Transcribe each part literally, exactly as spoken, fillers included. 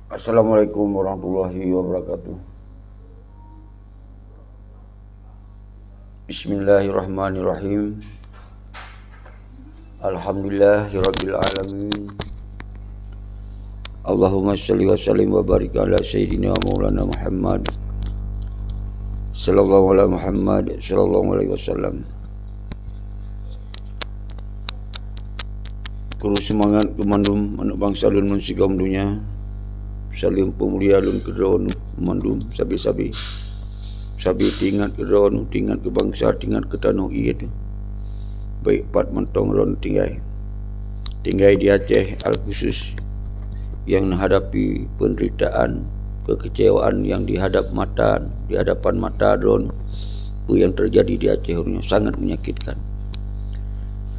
Assalamualaikum warahmatullahi wabarakatuh. Bismillahirrahmanirrahim. Alhamdulillahirabbil alamin. Allahumma shalli wa sallim wa barik ala sayyidina maulana Muhammad sallallahu ala Muhammad sallallahu alaihi wasallam. Kru seumangat keu mandum aneuk bansa lôn meusigom donya. Saleuem peumulia lôn keu droeneuh mandum sabe-sabe. Sabe teuingat keu droeneuh, teuingat keu bansa, teuingat keu tanoh ié teuh. Baik pat mantong droeneuh tinggai. Tinggai di Aceh al-khusus nyang neuhadapi penderitaan, kekecewaan nyang dihadap mata, di hadapan mata droeneuh. Peue nyang teujadi di Aceh uroe nyoe sangat menyakitkan.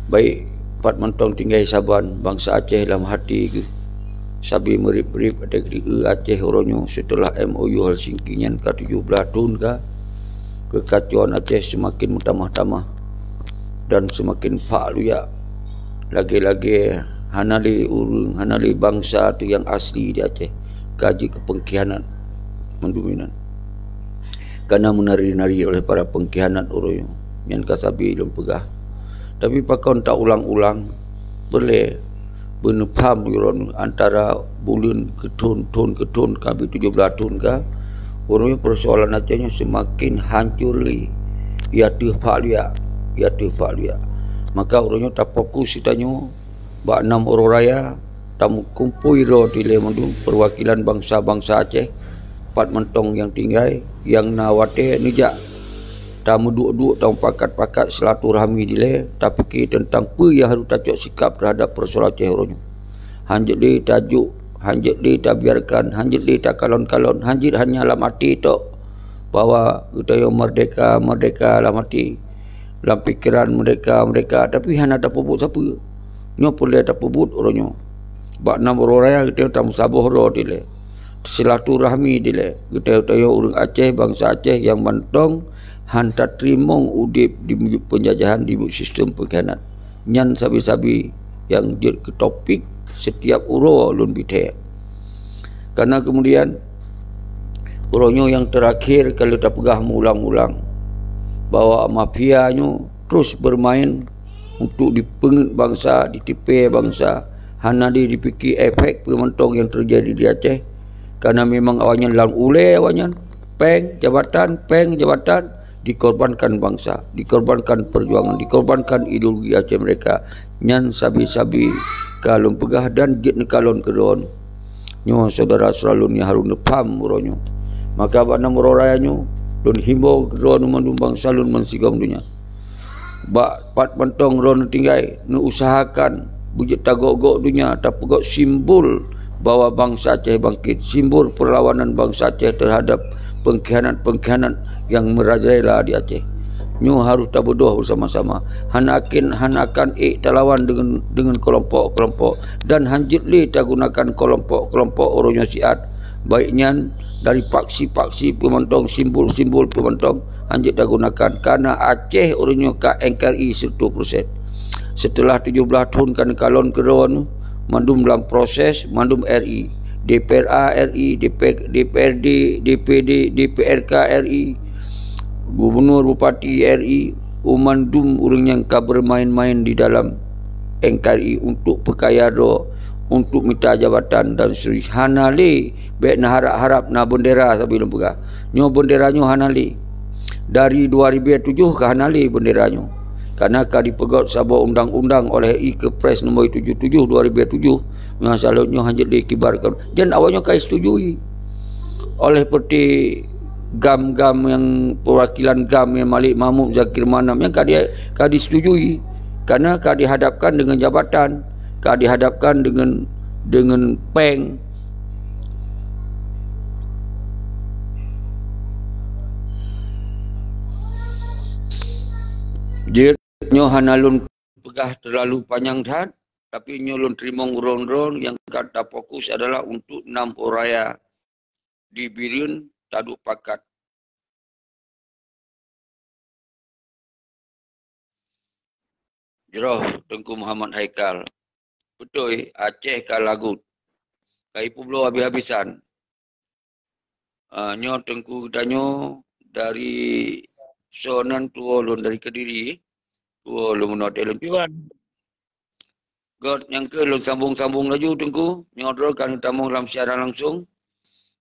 Baik pat mantong tinggai saban bansa Aceh lam hati geuh. Sabe meurib-rib ateueh geuh Aceh uroe nyoe seuteulah M O U Helsinki nyan ka tujoh blaih thon ka, keukacoan Aceh seumaken meutamah-tamah dan seumaken phak luyak. Lagée-lagée hana lé ureuëng, hana lé bansa teuh nyang asli di Aceh ka jeuet keu peungkhianat mandum inan. Ka na meunari-nari oleh para peungkhianat uroe nyoe. Nyan ka sabe lôn peugah. Tapi pakon ta ulang-ulang, peureulée beuneupham uroe nyoe antara buleuen keu thon, thon keu thon, ka habéh tujoh blaih thon ka, uroe nyoe peusoalan Aceh nyoe seumaken hancor lé. Ya teuh phak luyak, ya teuh phak luyak. Maka uroe nyoe tafokus geutanyoe bak nam uroe raya, tameukumpôi droe dilée mandum peuwakilan bansa-bansa Aceh, pat mantong nyang tinggai, nyang na watée neujak. Tameuduek-duek, tameupakat-pakat silaturahmi dilée, tapike teuntang peue nyang harôh tacok sikab teuhadap peusoalan Aceh uroe nyoe. Hanjeuet lé tajok, hanjeuet lé tabiarkan, hanjeuet lé takalon-kalon, hanjeuet hanya lam até tok bahwa geutanyoe merdeka, merdeka lam até, lam pikeran merdeka, merdeka, tapi hana tapeubuet sapeue. Nyoe peureulée tapeubuet uroe nyoe. Bak nam uroe raya geutanyoe tameusaboh droe dilée, silaturahmi dilée. Geutanyoe-tanyoe ureuëng Aceh, bansa Aceh nyang mantong han tateurimong udeb di miyueb peunjajahan, di miyueb sistem peungkhianat. Nyan sabe-sabe nyang jeuet keu topik setiap uroe lôn bithée. Karena kemudian, uroe nyoe nyang teurakhir ka lheueh tapeugah meuulang-ulang bahwa mafia nyoe terus bermain untuk dipeungeut bansa, ditipée bansa, hana lé jipike efek peue mantong nyang teujadi di Aceh. Karena memang awaknyan lam ulée awaknyan, péng jabatan, péng jabatan, dikorbankan bansa, dikorbankan perjuangan, dikorbankan ideologi Aceh Merdeka. Nyan sabe-sabe ka lôn peugah dan jeuet neukalon keudroe nyoe, syedara-syedara lôn nyang harôh neupham uroe nyoe. Maka bak nam uroe raya nyoe, lôn himbau keudroe nyoe mandum bansa lôn meusigom donya. Bak pat mantong droe nyoe tinggai, neuusahakan beujeuet tagok-gok donya, tapeugot simbol bahwa bansa Aceh bangkit, simbol perlawanan bansa Aceh terhadap pengkhianat-pengkhianat yang merajalela di Aceh. Nyoe harôh tabeudôh bersama-sama. Hana akan, hana akan ék talawan deungon, deungon kelompok-kelompok dan hanjeuet lé tagunakan kelompok-kelompok uroe nyoe siat, baik nyan dari paksi-paksi peumantong, simbol-simbol peumantong, hanjeuet tagunakan. Karena Aceh uroe nyoe ka N K R I seratus persen. Seuteulah tujoh blaih thon ka neukalon keudroe nyoe, mandum lam proses, mandum R I, D P R A R I, D P, D P R D, D P D, D P R K R I, gubunur, bupati R I, u mandum ureuëng nyang ka bermain-main di dalam N K R I untuk peukaya droe, untuk mita jabatan dan seterusnya. Hana lé, bék neuharab-harab na bendera sabe lôn peugah. Nyoe bendera nyoe hana lé. Dari dua ribu tujuh ka hana lé bendera nyoe. Karena ka dipeugot saboh undang-undang oleh I Kepres nombor tujuh tujuh dua ribu tujuh, nyang salot nyoe hanjeuet dikibarkan. Dan awak nyoe ka disetujui oleh seperti GAM-GAM nyang perwakilan GAM nyang Malik Mahmud, Zakir Manaf nyang ka di, ka disetujui. Karena ka dihadapkan dengan jabatan, ka dihadapkan dengan, dengan péng. Jeuet nyoe hana lôn peugah terlalu panjang that, tapi nyoe lôn teurimong droe-droe nyang ka tafokus adalah untuk nam uroe raya di Bireuen taduek pakat. Jroh Teungku Muhammad Haikal, beutôi Aceh ka lagot. Ka ipeubloe habis-habisan. Ah, nyoe Teungku geutanyoe dari soe nan tuwoe lôn dari Kediri. Tuwoe lôn meunoe lôn. Iwan. Göt nyang keu lôn sambung-sambung laju Teungku. Nyoe droe ka neutamong lam siaran langsung.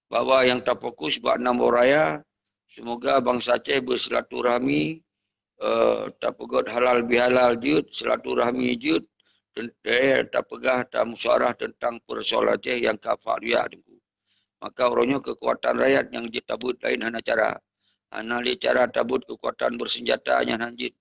Bahwa nyang tafokus bak nam boh raya. Semoga bansa Aceh bersilaturahmi, eh, tapeugöt halal bihalal jeuet, silaturahmi jeuet, teuntèe tapeugah tamusyawarah teuntang peureusoalan Aceh nyang ka fak raya Teungku. Maka uroe nyoe keukuatan rakyat nyang jeuet tabeuet laén hana cara. Hana lé cara tabeuet keukuatan beuseunjata nyan han jeuet.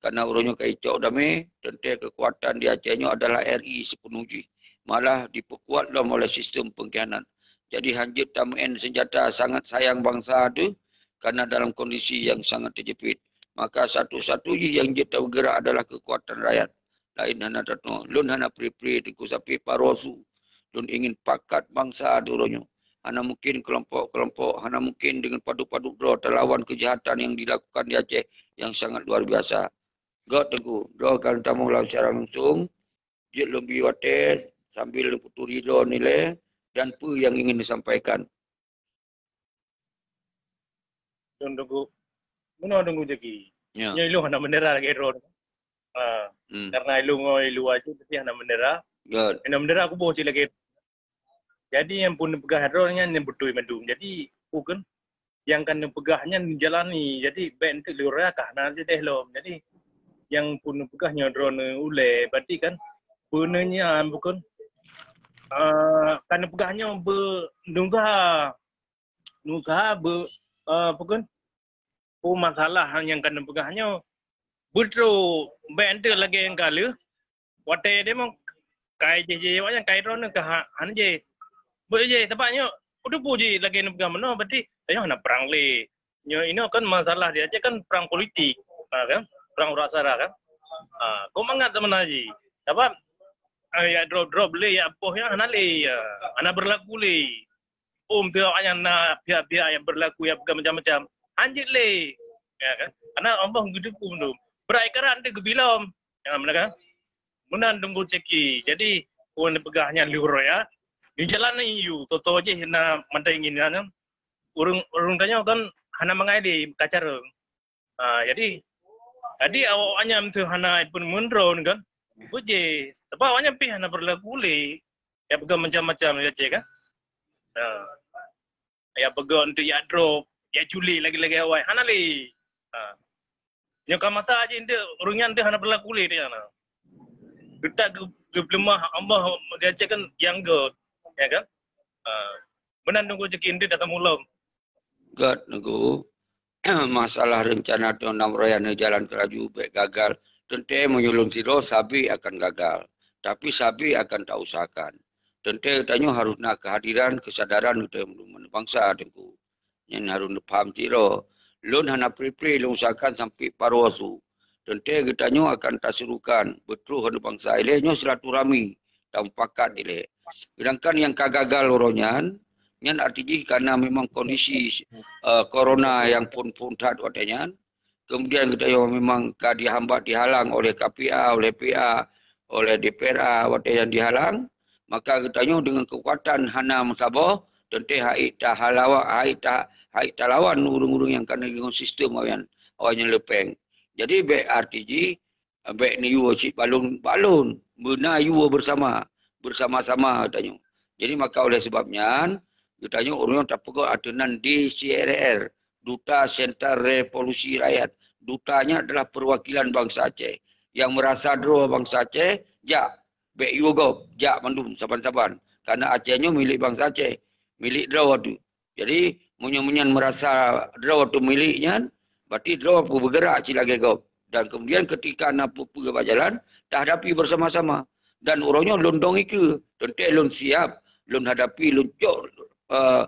Karena uroe nyoe ka icok damé, teuntèe keukuatan di Aceh nyoe adalah R I sipeunuh jih. Malah dipeukuat lom oleh sistem pengkhianat. Jadi han jeuet tameu'en seunjata sangat sayang bansa teuh, karena dalam kondisi nyang sangat teujeuet. Maka satu-satu jih nyang jeuet tabeugerak adalah keukuatan rakyat. Laén hana tatu'oh. Lôn hana pri-pri Teungku sapi parosu. Lôn ingin pakat bansa di uroe nyoe. Hana mungkin kelompok-kelompok, hana mungkin dengan padub-padub droe talawan kejahatan yang dilakukan di Aceh yang sangat luar biasa. Göt Teungku, droe ka lôn tamong lam siaran langsung. Jeuet lôn bi watèe sambil lôn peuturi droe nilai dan peue nyang ingin disampaikan. Lôn Teungku, meunoe Teungku Jaki. Ya. Nyoe ilôn hana meunera lagèe droe. Ha, Hmm. karena ilôn ngon i luwa cit, tapi hana meunera. Göt. Hana meunera kuboh cit lagèe. Jadi nyang pun neupeugah droe nyan nyang beutôi mandum. Jadi, peue kheun, nyang ka neupeugah nyan neujalani. Jadi, bèk eunteuk lôn raya ka hana jideh lom. Jadi, nyang pun neupeugah nyoe droeneuh ulèe, berarti kan, peue nyan peue kheun, eh, ka neupeugah nyoe beu-, neuusaha, neuusaha beu-, eh, peue kheun, peue masalah nyang ka neupeugah nyoe, beutôi, bèk eunteuk lagèe nyang ka lheueh, watèe deh mong, kai jih-jih awaknyan, kai droeneuh ka ha-, hana jih. Beuh jih, sabab nyoe, peue teupeu jih lagèe neupeugah meunoe, berarti tanyoe hana prang lé. Nyoe inoe kan masalah di Aceh kan prang politik, ha, kan? Prang urat sara, kan? Ha, kok mangat teuma na jih. Sabab, eh, ya drop-drop lé, ya poh nyan hana lé, ya. Hana berlaku lé. Om teu awaknyan na pihak-pihak nyang berlaku nyang peugah macam-macam. Han jeuet lé. Ya kan? Karena Allah geuteupeue mandum. Brat ikaran teu geubilom. Ya, meunan kan? Meunan Teungku Jaki. Jadi, peue neupeugah nyan lheueh raya. Neujalani yue, toe-toe jih na mantong ingin nyan. Ureueng, ureueng tanyoe kan hana mangat lé, ka carông. Ha, jadi, jadi awaknyan teu hana pun meundroe kan. Beuh jih, sabab awaknyan pih hana berlaku lé. Ya peugah macam-macam ya cek kan. Ha. Ya peugah untuk ya drop, ya culik lagi-lagi awai. Hana lé. Ha. Nyoe ka masa jih eunteuk ureueng nyan teu hana berlaku lé di sana. Geutak geu-, geupeuleumah Allah di Aceh kan nyang göt, ya kan? Ha. Meunan Teungku Jaki eunteuk datang ulôn. Göt Teungku. Masalah rencana teu nam raya neujalan keu laju bèk gagal. Teuntèe meunyoe lôn sidroe sabe akan gagal. Tapi sabe akan tausahakan. Teuntèe geutanyoe harôh na keuhadiran, keusadaran geutanyoe bansa Teungku. Nyan harôh neupaham cit droe. Lôn hana pri-pri lôn usahakan sampoe paroe su. Teuntèe geutanyoe akan tasurukan beutroh aneuëk bansa ilèe nyoe silaturahmi, tamupakat ilèe. Seudangkan nyang ka gagal uroe nyan, nyan arti jih karena memang kondisi, eh, corona nyang phon-phon that watèe nyan. Kemudian geutanyoe memang ka dihambat, dihalang oleh K P A, oleh P A, oleh D P R A, watèe nyan dihalang. Maka geutanyoe deungon keukuatan hana meusaboh, teuntèe hai tahalawa-, hai ta-, hai talawan ureuëng-ureuëng nyang ka na deungon sistem awaknyan, awaknyan leupeng. Jadi, bèk arti jih, bèk neuyue cit balon-balon, beuna yue beusama, beusama-sama geutanyoe. Jadi, maka oleh sebab nyan, geutanyoe ureuëng nyang tapeugah ateueh nan D C R R, Duta Sentral Revolusi Rakyat. Duta nyan adalah perwakilan bansa Aceh. Nyang meurasa droe bansa Aceh, jak, bèk yue gob, jak mandum saban-saban. Karena Aceh nyoe milék bansa Aceh, milék droe teuh. Jadi, meunyoe, meunyoe meurasa droe teuh milék nyan, berarti droe peubeugerak cit lagèe gob. Dan kemudian ketika na peue-peue bak jalan, tahadapi bersama-sama. Dan uroe nyoe lôn dong ikeue, teuntèe lôn siap, lôn hadapi, lôn cok, eh,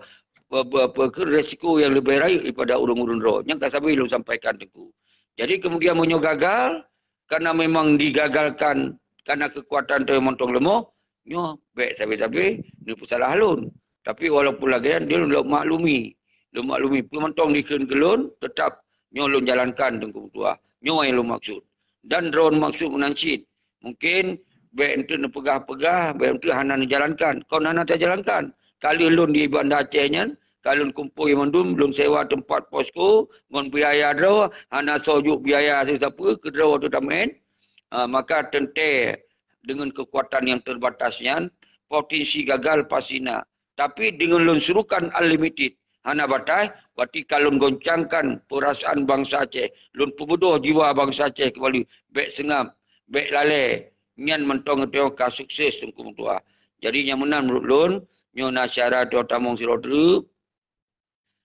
pe-, pe-, pe-, ke resiko nyang leubeh rayeuk daripada ureuëng-ureuëng droe. Nyang ka sabe lôn sampaikan Teungku. Jadi kemudian meunyoe gagal, karena memang digagalkan karena keukuatan teuh mantong leumoh, nyoe bèk sabe-sabe neupeusalah lôn. Tapi walaupun lagèe nyan, lôn lôn maklumi. Lôn maklumi, peue mantong dikheun keu lôn, teutap nyoe lôn jalankan Teungku Meutuah. Nyoe nyang lôn maksud. Dan droeneuh maksud meunan cit. Mungkin Bék enteuk neupeugah-peugah, bék enteuk hana neujalankan. Kon hana tajalankan. Ka lheueh lôn di Banda Aceh nyan, ka lôn kumpôi mandum, lôn sewa teumpat posko ngon biaya droe, hana soe jok biaya sapeue-sapeue, keudroe teuh tameu'en. Ah, maka teuntée deungon keukuatan nyang teubatas nyan, potensi gagal pasti na. Tapi deungon lôn surukan unlimited, hana batai, berarti ka lôn goncangkan peurasaan bansa Aceh, lôn peubeudoh jiwa bansa Aceh keumbali, bék seungab, bék lalée, nyan mantong geutanyoe ka sukses Teungku meutuah. Jadi nyang meunan meunurot lôn, nyoe na syedara tamong sidroe treuk,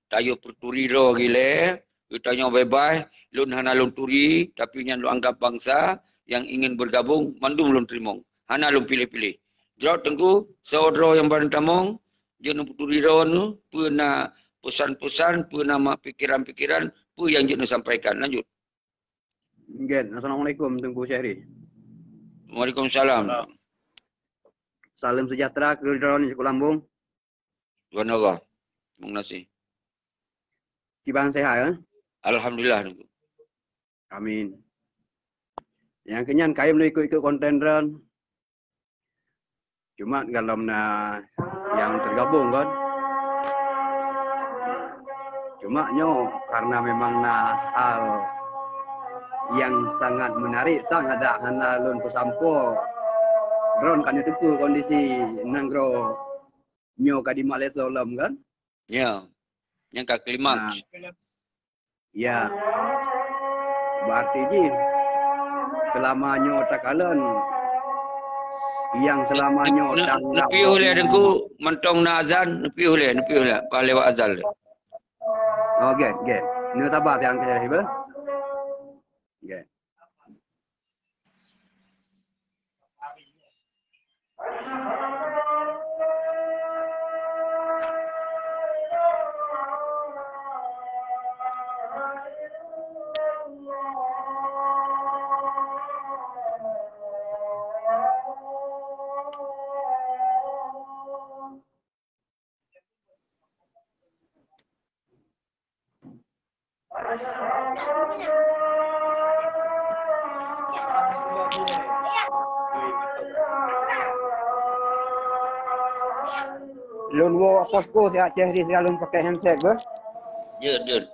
tanyoe peuturi droe gilée, geutanyoe beubaih, lôn hana lôn turi, tapi nyan lôn anggab bansa nyang ingin bergabung, mandum lôn teurimong. Hana lôn piléh-piléh. Jroh Teungku, soe droe nyang ban tamong, jeuet neupeuturi droe nyoe, peue na peusan-peusan, peue na ma-, pikeran-pikeran, peue nyang jeuet neusampaikan. Lanjut. Nggih, assalamualaikum Teungku Syahri. Waalaikumsalam. Salam. Salam sejahtera keu droeneuh Teungku Lambong. Subhanallah. Terima kasih. Kiban sehat, ya? Alhamdulillah, Teungku. Amin. Nyang keunyan kayém lôn ikut-ikut konten droen. Cuma galom na nyang tergabung kan. Cuma nyoe karena memang na hal yang sangat menarik, sangat dak hana lôn peusampoe. Droen kan neuteupeue kondisi nanggroe nyoe ka di Malaysia lom kan. Ya. Nyang ka klimaks. Nah. Ya. Berarti jih selama nyoe takalon, yang selama nyoe ne-, ne-, tang nepiôh lé Teungku, mantong na azan, nepiôh lé, nepiôh lé, pas lewat azan lé. Oh, gét, gét. Neu sabar siang ke iba. Gét. Lôn woe posko siat Aceh di sira lôn pakai handset beuh. Jeuet, jeuet.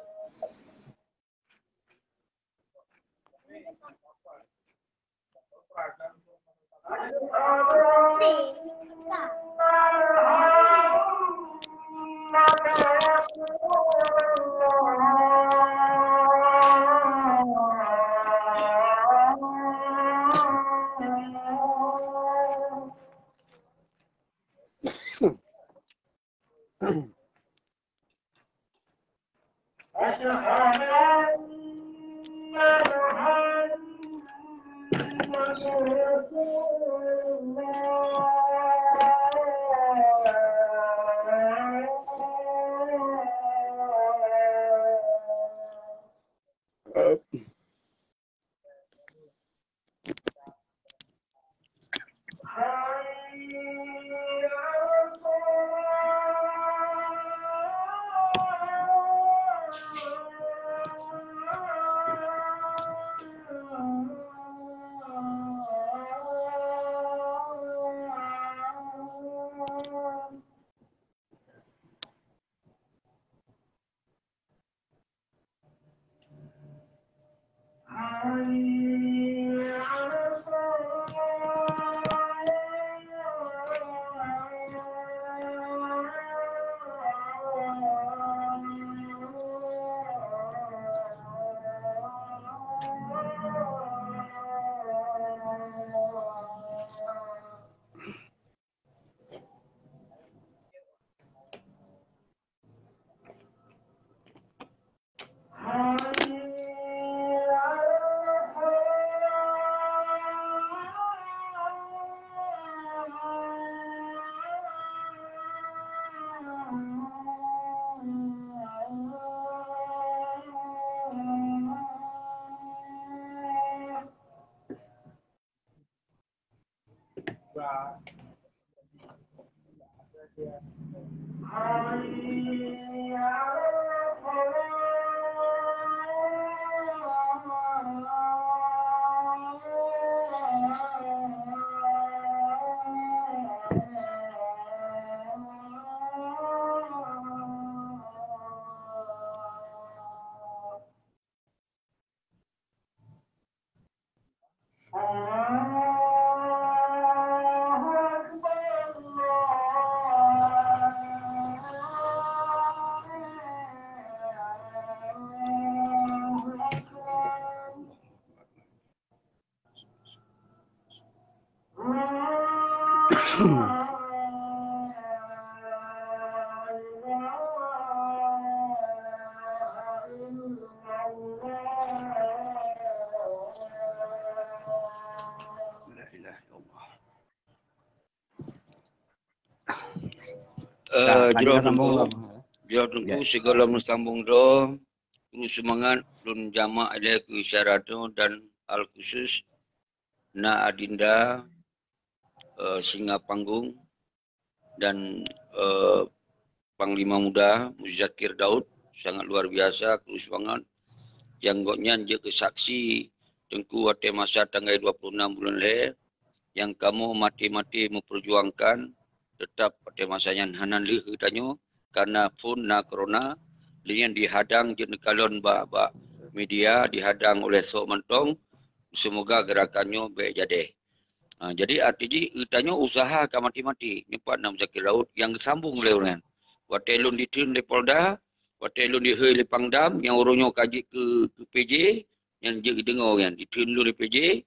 Eh, jroh Teungku, jroh Teungku, sigohlom sambung droe, terus seumangat, lôn jamak ilée keu syedara droe dan al khusus na Adinda, eh, Singa Panggung dan, eh, Panglima Muda Muzakir Daud, sangat luar biasa, terus seumangat. Nyang gobnyan jeuet keu saksi Teungku watée masa tanggai dua puluh enam buleuen lhée, nyang kamoe maté-maté meupeurjuangkan, teutap watée masa nyan hana lheueh geutanyoe, karna phon na corona, lheueh nyan dihadang jeuet neukalon bak, bak media, dihadang oleh sok mantong, seumoga geurakan nyoe bék jadeh. Ha, jadi arti jih, geutanyoe useuha ka maté-maté, nyoe pat na Muzakir Daud nyang geusambong lé ureuëng nyan. Watée lôn ditheun lé Polda, watée lôn dihôi lé Pangdam, nyang uroe nyoe ka jeuet keu, keu P J, nyang jeuet geudeungoe nyan, ditheun lôn lé P J,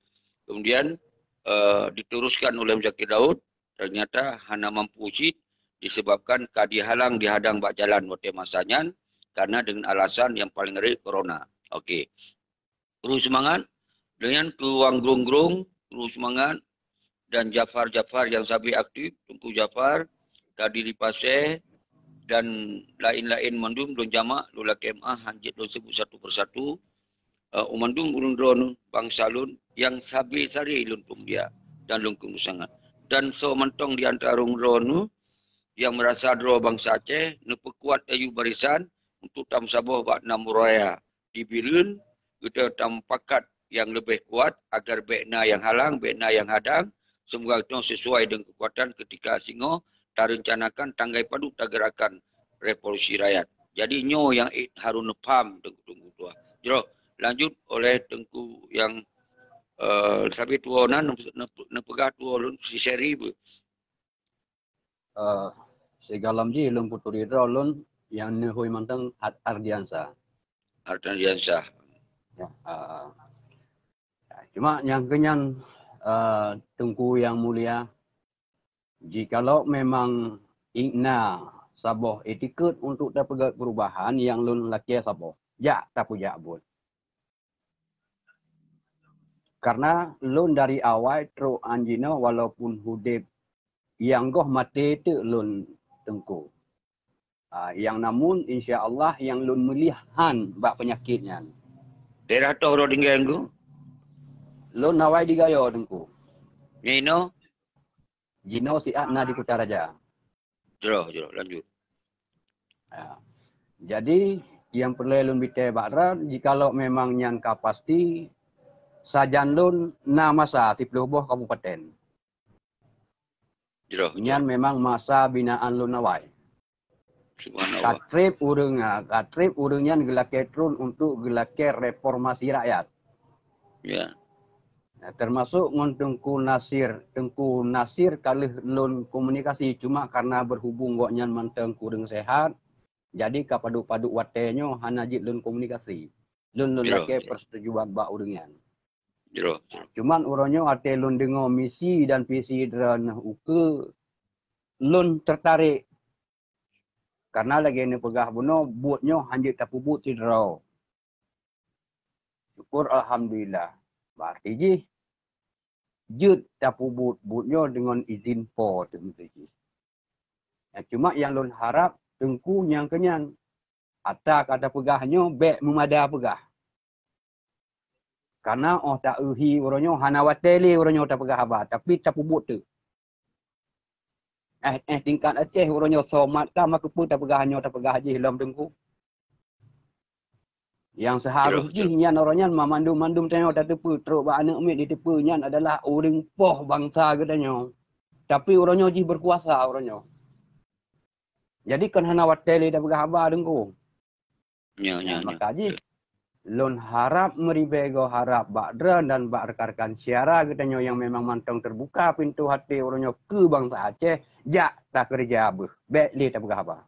kemudian, eh, diteruskan oleh Muzakir Daud, ternyata hana mampu cit disebabkan ka dihalang dihadang bak jalan watée masa nyan karena dengan alasan yang paling reut corona. Okey. Terus seumangat. Lheueh nyan keu Wang Grong-Grong, terus seumangat. Dan Jafar-Jafar nyang sabe aktif, Teungku Jafar, Kadiri Pasé, dan laén-laén mandum lôn jamak, lôn lakée meuáh, hanjeuet lôn seubut satu persatu. Eh, u mandum ureuëng droeneuh bansa lôn nyang sabe sare lôn peumulia dan lôn keuneuk sangat. Dan soe mantong di antara ureuëng droeneuh nyang meurasa droe bansa Aceh neupeukuat ayue barisan untuk tameusaboh bak nam raya di Bireuen, geutanyoe tamupakat nyang leubeh kuat agar bék na nyang halang, bék na nyang hadang, seumoga geutanyoe sesuai deungon keukuatan keutika singoh tareuncanakan tanggai padub tagerakan revolusi rakyat. Jadi nyoe nyang ék harôh neupham Teungku-teungku tuha. Jroh lanjut oleh Teungku nyang, eh, sabe tuwoe nan neupeugah tuwoe lôn si Seri beuh. Eh, sigohlom jih lôn peuturi droe lôn nyang neuhôi mantong Ardiansa. Ardiansa. Ya, eh, cuma nyang keunyan, eh, Teungku yang mulia, jikalau memang na saboh etiket untuk tapeugét perubahan nyang lôn lakée saboh, jak tapeujak buet. Karena lôn dari awai trok an jinoe walaupun udeb nyang goh maté teuk lôn Teungku. Ah, nyang namun insya Allah nyang lôn meulihan bak peunyakét nyan. Daerah toh droe tinggai Teungku? Lôn awai di Gayo Teungku. Nyoe inoe? Jinoe siat na di Kutaraja. Jroh, jroh, lanjut. Ya. Jadi, nyang peureulée lôn bitée bak droe, jikalau memang nyan ka pasti, sajan lôn na masa siploh boh kabupaten. Jroh. Nyan memang masa binaan lôn awai. Subhanallah. Ka treb ureuëng, ah, ka treb ureuëng nyan geulakée tron untuk geulakée reformasi rakyat. Ya. Nah, termasuk ngon Teungku Nasir. Teungku Nasir ka lheueh lôn komunikasi, cuma karena berhubung gobnyan mantong kureueng sehat, jadi ka padub-padub watée nyoe hana jeuet lôn komunikasi. Lôn, lôn lakée persetujuan bak ureuëng nyan. Jroh. Cuman uroe nyoe watée lôn deungoe misi dan visi droeneuh ukeue, lôn tertarik. Karena lagée neupeugah bunoe, buet nyoe hanjeuet tapeubuet sidroe. Syukur alhamdulillah. Berarti jih jeuet tapeubuet buet nyoe deungon izin Po teuh meusti jih. Nah, cuma nyang lôn harab Teungku nyang keunyan. Ata ka tapeugah nyoe bék meumada peugah. Karena óh ta-eu hi uroe nyoe hana watée lé uroe nyoe tapeugah haba, tapi tapeubuet teuk. Eh, eh, tingkat Aceh uroe nyoe somat ka, maka peue tapeugah nyoe tapeugah jih lom Teungku. Nyang seuharôh jih nyan uroe nyan mandum-mandum tanyoe tateupeue, trok bak aneuk miet jiteupeue nyan adalah ureuëng poh bansa geutanyoe. Tapi uroe nyoe jih beukuasa uroe nyoe. Jadi kon hana watée lé tapeugah haba Teungku. Ya, ya, ya. Maka jih lôn harab meuribée goe harab bak droe dan bak rekan-rekan syedara geutanyoe nyang memang mantong teubuka pintoe até uroe nyoe keu bansa Aceh, jak takeureuja beuh. Bék lé tapeugah haba.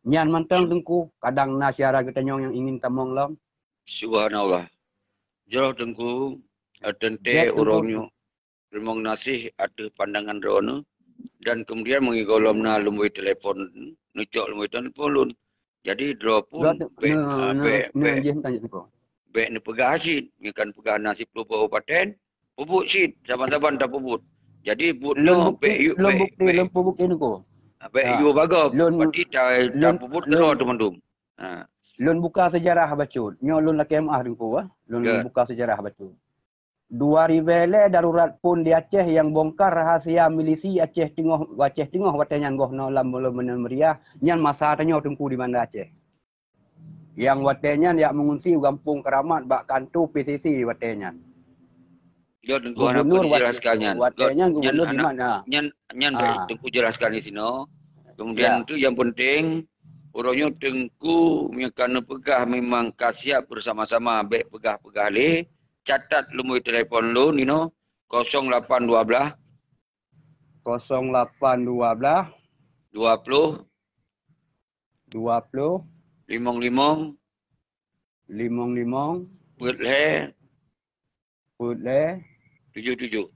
Nyan mantong Teungku, kadang na syedara geutanyoe nyang ingin tamong lom. Subhanallah. Jroh Teungku, eh, teuntée uroe nyoe teurimong gaséh ateueh pandangan droeneuh dan kemudian meungigoe lom na lumboi telepon, neucok lumboi telepon lôn. Jadi droe pun bék, ah, bék, bék, bék neupeugah cit, nyoe kan peugah na siploh boh kabupaten, peubuet cit, saban-saban tapeubuet. Jadi buet nyoe bék, bék, lôn peubuet Teungku. Bèk yue bagoe, lôn, berarti ta-, lôn, tapeubuet keudroe lôn, teumandum. Ha. Lôn buka sejarah bacut. Nyoe lôn lakèe meu'ah Teungku, eh. Lôn, lôn buka sejarah bacut. Dua ribèe lhèe darurat phon di Aceh nyang bongkar rahasia milisi Aceh Teungoh, Aceh Teungoh watèe nyan goh noe lam Monumen Meriah, nyan masa tanyoe Teungku di Banda Aceh. Nyang watèe nyan jak meungungsi u Gampông Keramat bak kanto P C C watèe nyan. Jeuet Teungku hana Gubernur wat-, jelaskan nyan. Watèe nyan gubernur di mana? Nyan, nyan bèk Teungku jelaskan di sinoe. Kemudian tu yang penting, uroe nyoe Teungku meunyoe ka neupeugah memang ka siap bersama-sama, bèk peugah-peugah lé. Catat nomor telepon lôn inoe, kosong lapan dua belas. Kosong lapan dua belas. Dua puluh. Dua puluh. Limong limong. Limong limong. Peuet lhèe. Peuet lhèe. Tujoh tujoh.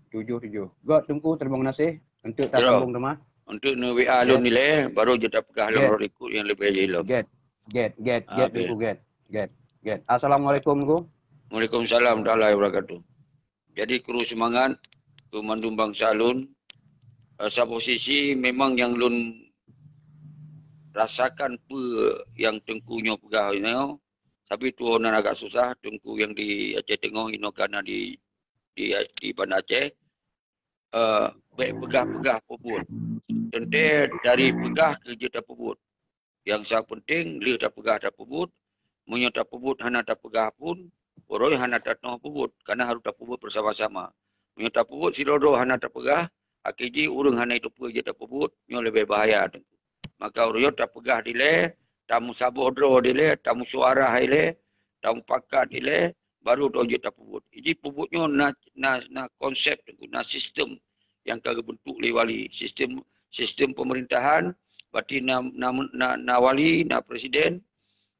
Tujoh tujoh. Göt Teungku, terima kasih. Untuk tasambong teuma. Untuk neu-W A lôn ilèe, baru jeuet tapeugah lom rot likot nyang leubeh jih lom. Göt. Göt, göt, göt Teungku, göt. Göt. Göt. Assalamualaikum Teungku. Waalaikumsalam warahmatullahi wabarakatuh. Jadi kru seumangat keu mandum bansa lôn. Eh, saboh sisi memang nyang lôn rasakan peue nyang Teungku nyoe peugah nyoe, tapi tuwoe nan agak susah, Teungku nyang di Aceh Teungoh inoe ka na di, di, di Banda Aceh. Eh, bèk peugah-peugah peubuet. Teuntèe dari peugah keu jeuet tapeubuet. Nyang sa penting, lheueh tapeugah tapeubuet. Meunyoe tapeubuet hana tapeugah pun, uroe nyoe hana tatu'oh peubuet, karena harôh tapeubuet bersama-sama. Meunyoe tapeubuet sidroe-droe hana tapeugah, akhé jih ureueng hana jiteupeue jeuet tapeubuet, nyoe leubeh bahaya Teungku. Maka uroe nyoe tapeugah dilèe, tameusaboh droe dilèe, tameusyuara ilèe, tamupakat ilèe, baru droe jeuet tapeubuet. Jadi peubuet nyoe na, na, na konsep Teungku, na sistem nyang ka geubeuntuk lé wali. Sistem, sistem pemerintahan, berarti na, na, na, na wali, na presiden,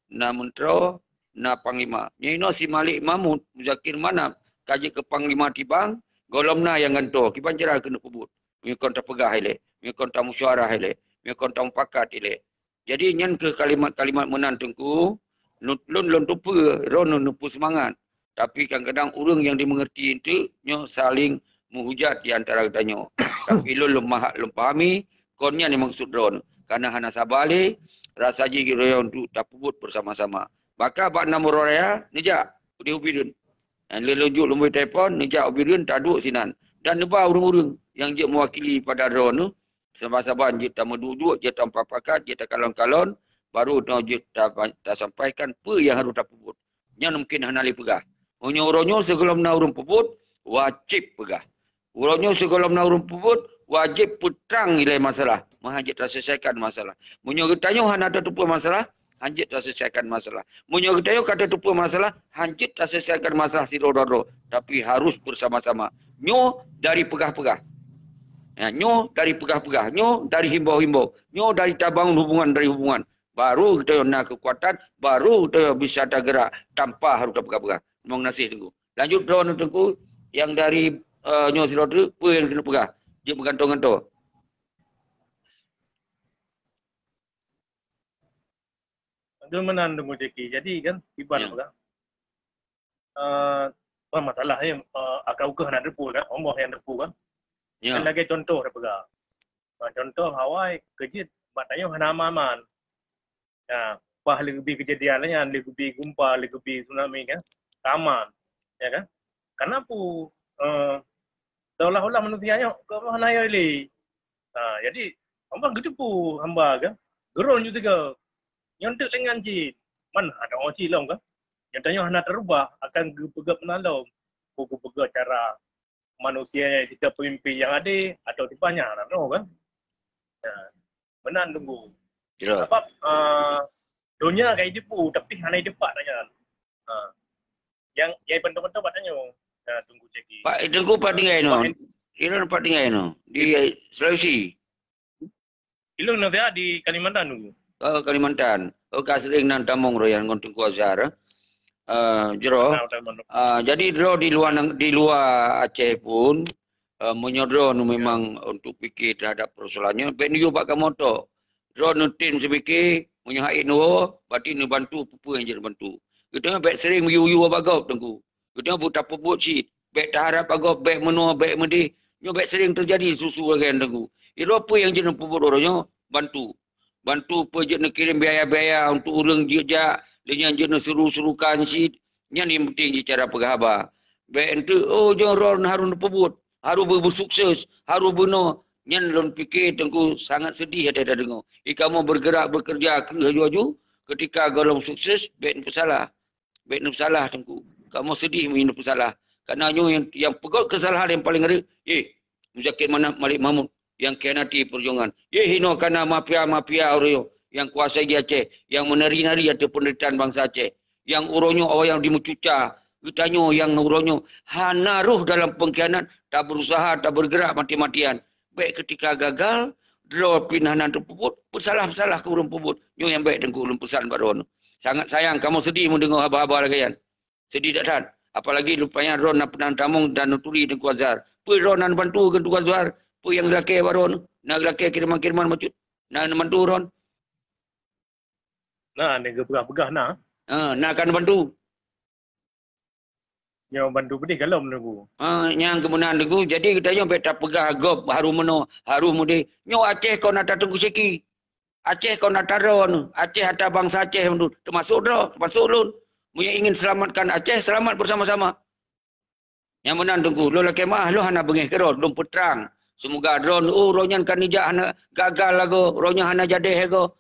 na meuntroe, na panglima. Nyoe inoe si Malik Mahmud, Muzakir Manaf, ka jeuet keu panglima tibang, gohlom na nyang gantoe, kiban cara keuneuk peubuet. Meunyoe kon tapeugah ilèe, meunyoe kon tamusyuara ilèe, meunyoe kon tamupakat ilèe. Jadi nyan keuh kalimat-kalimat meunan Teungku, lôn, lôn, lôn teupeue, droeneuh neupeu seumangat. Tapi kadang-kadang ureueng nyang jimeungeurti eunteuk nyoe saléng meuhujat di antara geutanyoe. Tapi lôn, lôn maha-, lôn pahami, kon nyan nyang meukeusut droeneuh. Karena hana saba lé, rasa jih geuroyong untuk tapeubuet bersama-sama. Maka bak Namboraya, neujak udeh u Bireuen. Nyang lheueh lôn jok nomor telepon, neujak u Bireuen, taduek sinan. Dan neuba ureueng-ureueng nyang jeuet meuwakili pada droeneuh, saban-saban jeuet tameuduek-duek, jeuet tamupakat, jeuet takalon-kalon, baru nyoe jeuet ta-, tasampaikan peue nyang harôh tapeubuet. Nyan mungken hana lé peugah. Meunyoe uroe nyoe sigohlom na ureueng peubuet, wajéb peugah. Uroe nyoe sigohlom na ureueng peubuet, wajéb peutrang ilèe masalah, meuhan jeuet taselesaikan masalah. Meunyoe geutanyoe hana tateupeue masalah, han jeuet taselesaikan masalah. Meunyoe geutanyoe ka tateupeue masalah, han jeuet taselesaikan masalah sidroe-droe, tapi harôh bersama-sama. Nyoe dari peugah-peugah. Ya, nyoe dari peugah-peugah, nyoe dari himbau-himbau, nyoe dari tabangun hubungan dari hubungan. Baru geutanyoe na keukuatan, baru geutanyoe bisa tageurak tanpa harôh tapeugah-peugah. Meunan cit Teungku. Lanjut droeneuh Teungku, nyang dari, eh, nyoe sidroe teuk, peue nyang keuneuk peugah? Jeuet meugantoe-gantoe. Betul meunan Teungku Zaki. Jadi kan, kiban peugah. Eh, bukan masalah ya, eh, akan ukeue hana teupeu kan, Allah nyang teupeu kan. Ya. Kan lagèe contoh dah peugah. Ah, contoh awai keu jeuet bak tanyoe hana aman-aman. Ya, paih lé geubi keujadian nyan, lé geubi gempa, lé geubi tsunami kan. Ka aman, ya kan? Kenapa, eh, seolah-olah manusia nyoe keu hana yo lé. Ha, jadi, hamba geuteupeue hamba kan. Geuron ju tiga. Nyoe teuk lengan cit. Man ada orang cilong kan. Nyata nyoe hana terubah akan geupeugah peunalom. Ku geupeugah cara manusia nyang kita pemimpin yang adil atau tiba nya lah no kan. Ya. Meunan Teungku. Jroh. Sebab, ah, dunia ka hidup tapi hana hidup pak tanya. Ha. Yang yang penting-penting buat tanya. Ha, Teungku Zaki. Pak Teungku pat tinggai no. Iran pat tinggai no. Di Sulawesi. Ilôn nasihat di Kalimantan Teungku. Oh, Kalimantan. Oh, ka sering nan tamong royan ngon Teungku Azhar. Eh, jroh. Ah, jadi droe di luar nang-, di luar Aceh pun, eh, meunyoe droeneuh memang untuk pikir terhadap persoalan nyoe, bèk neuyue bak kamoe tok. Droeneuh tem seupikir, meunyoe hait neuwoe, berarti neubantu peue-peue nyang jeuet neubantu. Geutanyoe bèk sering meuyue-yue bak gob Teungku. Geutanyoe buet tapeubuet cit, bèk taharap bak gob, bèk meunoe, bèk meudeh. Nyoe bèk sering teujadi su-su lagèe nyan, Teungku. Sidroe peue nyang jeuet neupeubuet uroe nyoe, bantu. Bantu peue jeuet neukirém biaya-biaya untuk ureueng jeuet jak, lheuh nyan jeuet neusuru-surukan cit. Nyan nyang penting cit cara peugah haba. Bèk enteuk, "Oh, nyoe droen harôh neupeubuet, harôh beu-, beusukses, harôh bunoe." Nyan lôn pike, Teungku, sangat seudeh até tadeungoe. I kamoe bergerak, bekerja kreueh aju-aju, ketika gohlom sukses, bèk neupeusalah. Bèk neupeusalah, Teungku. Kamoe seudeh meunyoe neupeusalah. Karena nyoe nyang, nyang peugöt keusalahan nyang paleng rayeuk, eh, Muzakir Manaf Malik Mahmud nyang khianati peujuangan. Eh, inoe kana mafia-mafia uroe nyoe nyang kuasai di Aceh, nyang meunari-nari ateueh peunderitaan bansa Aceh. Nyang uroe nyoe awak nyang dimeucuca, geutanyoe nyang uroe nyoe hana rôh dalam peungkhianat, tabeurusaha, tabeureugerak mati-matian. Bèk keutika gagal, droe pih hana teupeubuet, peusalah-peusalah keu ureueng peubuet. Nyoe nyang bèk, Teungku, lôn peusan bak droeneuh. Sangat sayang kamoe seudeh meudeungoe haba-haba lagèe nyan. Seudeh that-that. Apalagi lupanya droeneuh na peunan tamong dan neuturi Teungku Azhar. Peue droeneuh neubantu keu Teungku Azhar? Peue nyang geulakèe bak droeneuh? Na geulakèe kiriman-kiriman bacut? Na neubantu droeneuh? Na, na geupeugah-peugah na. Ha, na ka neubantu. Nyoe bantu peudeh galom, Teungku. Ha, nyang keumeunan, Teungku. Jadi geutanyoe bèk tapeugah gob harôh meunoe, harôh meudeh. Nyoe Aceh kon ata Teungku Syeki. Aceh kon ata droeneuh, Aceh ata bansa Aceh mandum, teumasok droe, teumasok lôn. Meunyoe ingin selamatkan Aceh, selamat bersama-sama. Nyang meunan, Teungku, lôn lakèe meu'ah, lôn hana beungèh keudroe, lôn peutrang. Seumoga droeneuh, oh, droeneuh nyan ka neujak hana gagal lagoe, droeneuh nyan hana jadèh lagoe.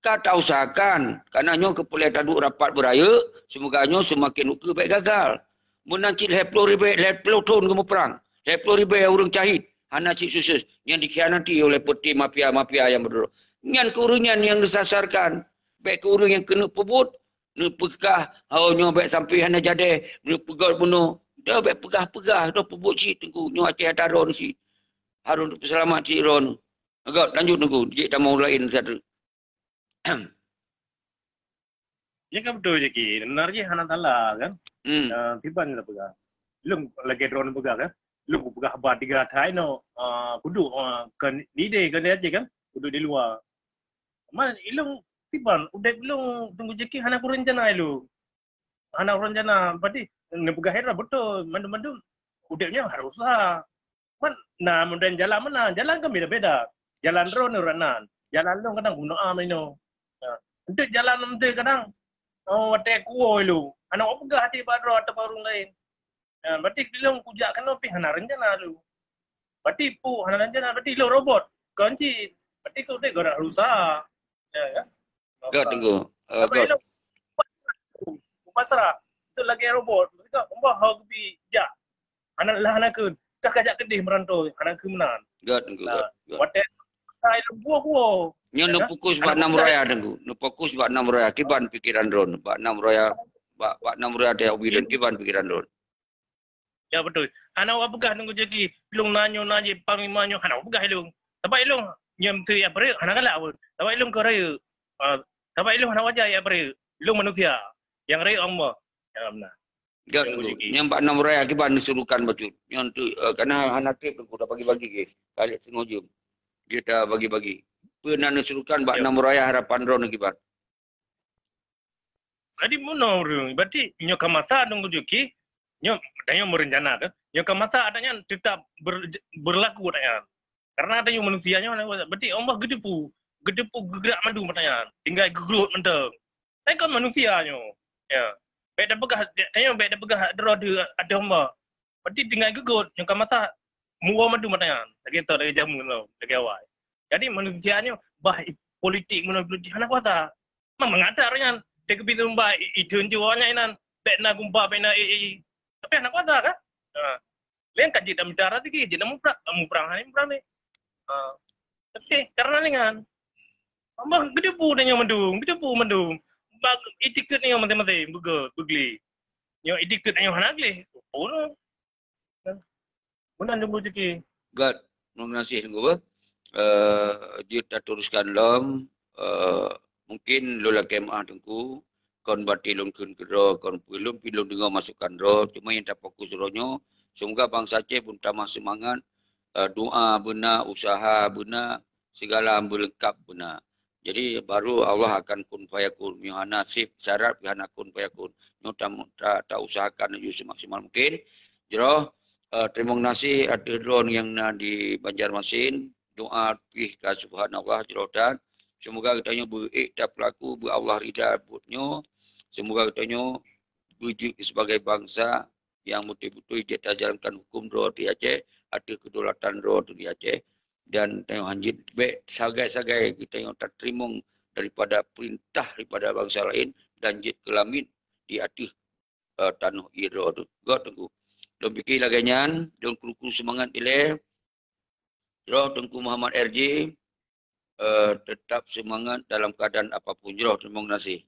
Ka tausahakan, karena nyoe keupeulèe taduek rapat beurayeuk, seumoga nyoe seumaken ukeue bèk gagal. Meunan cit lhèe ploh ribèe, lhèe ploh thon geumeuprang, lhèe ploh ribèe ureueng syahid, hana cit sukses, nyang dikhianati oleh peuté mafia-mafia nyang beudroe. Nyan keu ureueng nyan nyang neusasarkan, bèk keu ureueng nyang keuneuk peubuet, neupeugah, "Oh, nyoe bèk sampoe hana jadèh, neupeugah bunoe." Dah bèk peugah-peugah, dah peubuet cit, Teungku, nyoe Aceh ata droeneuh cit. Harôh peuseulamat cit droeneuh. Agak lanjut, Teungku, jeuet tamong laén satu. Nyan ka beutôi, Jaki. Sebenarnya hana salah kan. Hmm. Ah, kiban kita peugah. Lôn lagèe droeneuh peugah kan. Lôn peugah haba tiga thai no, ah, kuduek, ah, kan di deh, kan di Aceh kan. Kuduek di luwa. Man, ilôn kiban, udép lôn Teungku Jaki hana kurencana ilôn. Hana kurencana, berarti neupeugah droe beutôi, mandum-mandum udép nyoe harôh useuha. Man na model jalan meunan, jalan kan beda-beda. Jalan droeneuh rot nan, jalan lôn kadang guna am inoe. Ha, enteuk jalan enteuk kadang, oh, watèe kuwoe lôn. Hana kupeugah até bak droe atawa ureueng laén. Ha, berarti lôn kujak keunoe pih hana rencana lôn. Berarti peue hana rencana, berarti lôn robot. Kon cit. Berarti keu udép gohlom harôh useuha. Ya, ya. Göt, Teungku. Eh, Tapi göt. Ilôn pasrah. Itu lagèe robot. Mereka umbah hau geubri jak. Hana lah hana kheun. Kah kajak keudeh meurantô, hana kheun meunan. Göt, Teungku, Nah, göt, göt. Watèe ilôn buah-buah. Nyoe Ya, neufokus kan? bak Nam Raya, Teungku. Neufokus bak Nam Raya. Kiban pikiran droeneuh bak Nam Raya, bak, bak Nam Raya teuh ubi lôn. Kiban pikiran droeneuh. Ya, beutôi. Hana awak peugah Teungku Jaki, ilôn na nyoe na jih panglima nyoe, hana awak peugah ilôn. Sabab ilôn nyoe meuteui ya peureuek, hana galak pun. Sabab ilôn keu rayeuk. Ah, sabab ilôn hana wajar ya peureuek. Ilôn manusia. Nyang rayeuk Allah. Ya, beuna. Göt, Teungku Teungku. Jaki. Nyang bak Nam Raya kiban neusurukan bacut. Nyoe tu, eh, kana hana trép Teungku dah bagi-bagi ke. Kali teungoh jeuem. Dia dah bagi-bagi. Peue na neusurukan bak Ya. Nam Raya harapan droeneuh kiban. Jadi meunoe ureueng, berarti nyoe ka masa Teungku Jaki, nyoe, tanyoe meurencana kan, nyoe ka masa adak nyan tetap ber-, berlaku adak nyan. Karena tanyoe manusia nyoe, berarti Allah geuteupeue, geuteupeue geugerak mandum adak nyan, tinggai geugrot mantong. Tapi kan manusia nyoe, ya. Bèk tapeugah, tanyoe bèk tapeugah droe ateueh Allah. Berarti tinggai geugrot, nyoe ka masa muwoe mandum adak nyan, lagèe toh, lagèe jameun lom, lagèe awai. Jadi manusia nyoe bah i-, politik, meunoe politik hana kuasa. Memang ada orang nyan. Dia keubiet lumba i-, itheun jih awak nyan inan. Bèk na gumpa, bèk na i, i. Tapi hana kuasa kan? Ha. Laén ka jeuet lam bicara teuki, jeuet lam muprang, lam muprang hana muprang ni. Ha. Tapi karena dengan Allah geuteupeue tanyoe mandum, geuteupeue mandum. Bak etiket nyoe maséng-maséng beugöt, beugléh. Nyoe etiket nyoe hana gléh. Oh, no. Meunan Teungku Jaki. Göt, meunan gaséh Teungku, beuh. Eh, jeuet tateruskan lom, eh, mungkin lôn lakèe meu'ah Teungku, kon berarti lôn kheun keudroe, kon peue lôn pih lôn deungö masukan droe, cuma nyang tafokus droe nyoe, semoga bansa Aceh beuna tamah seumangat, eh, doa beuna, usaha beuna, segala beulengkap beuna. Jadi, baru Allah akan kun fayakun. Meunyoe hana sép syarat, hana kun fayakun. Nyoe ta-, ta-, tausahakan laju semaksimal mungkin. Jroh, Eh, teurimong gaséh ateueh droeneuh nyang na di Banjarmasin. Doa pih ka subhanallah jroh that. Seumoga geutanyoe beu ék tapeulaku beu Allah rida buet nyoe. Seumoga geutanyoe beujeuet sibagai bansa nyang beutôi-beutôi jeuet tajalankan huköm droe di Aceh, ateueh kedaulatan droe di Aceh. Dan tanyoe hanjeuet bék sagai-sagai geutanyoe tateurimong daripada peurintah daripada bansa laén dan jeuet keulamiet di ateueh, eh, tanoh ié droe teuh. Göt Teungku. Lôn pike lagée nyan, lôn kru-kru seumangat ilée. Jroh Teungku Muhammad R J, eh, tetap seumangat dalam keuadaan apapun jroh, teurimong gaséh.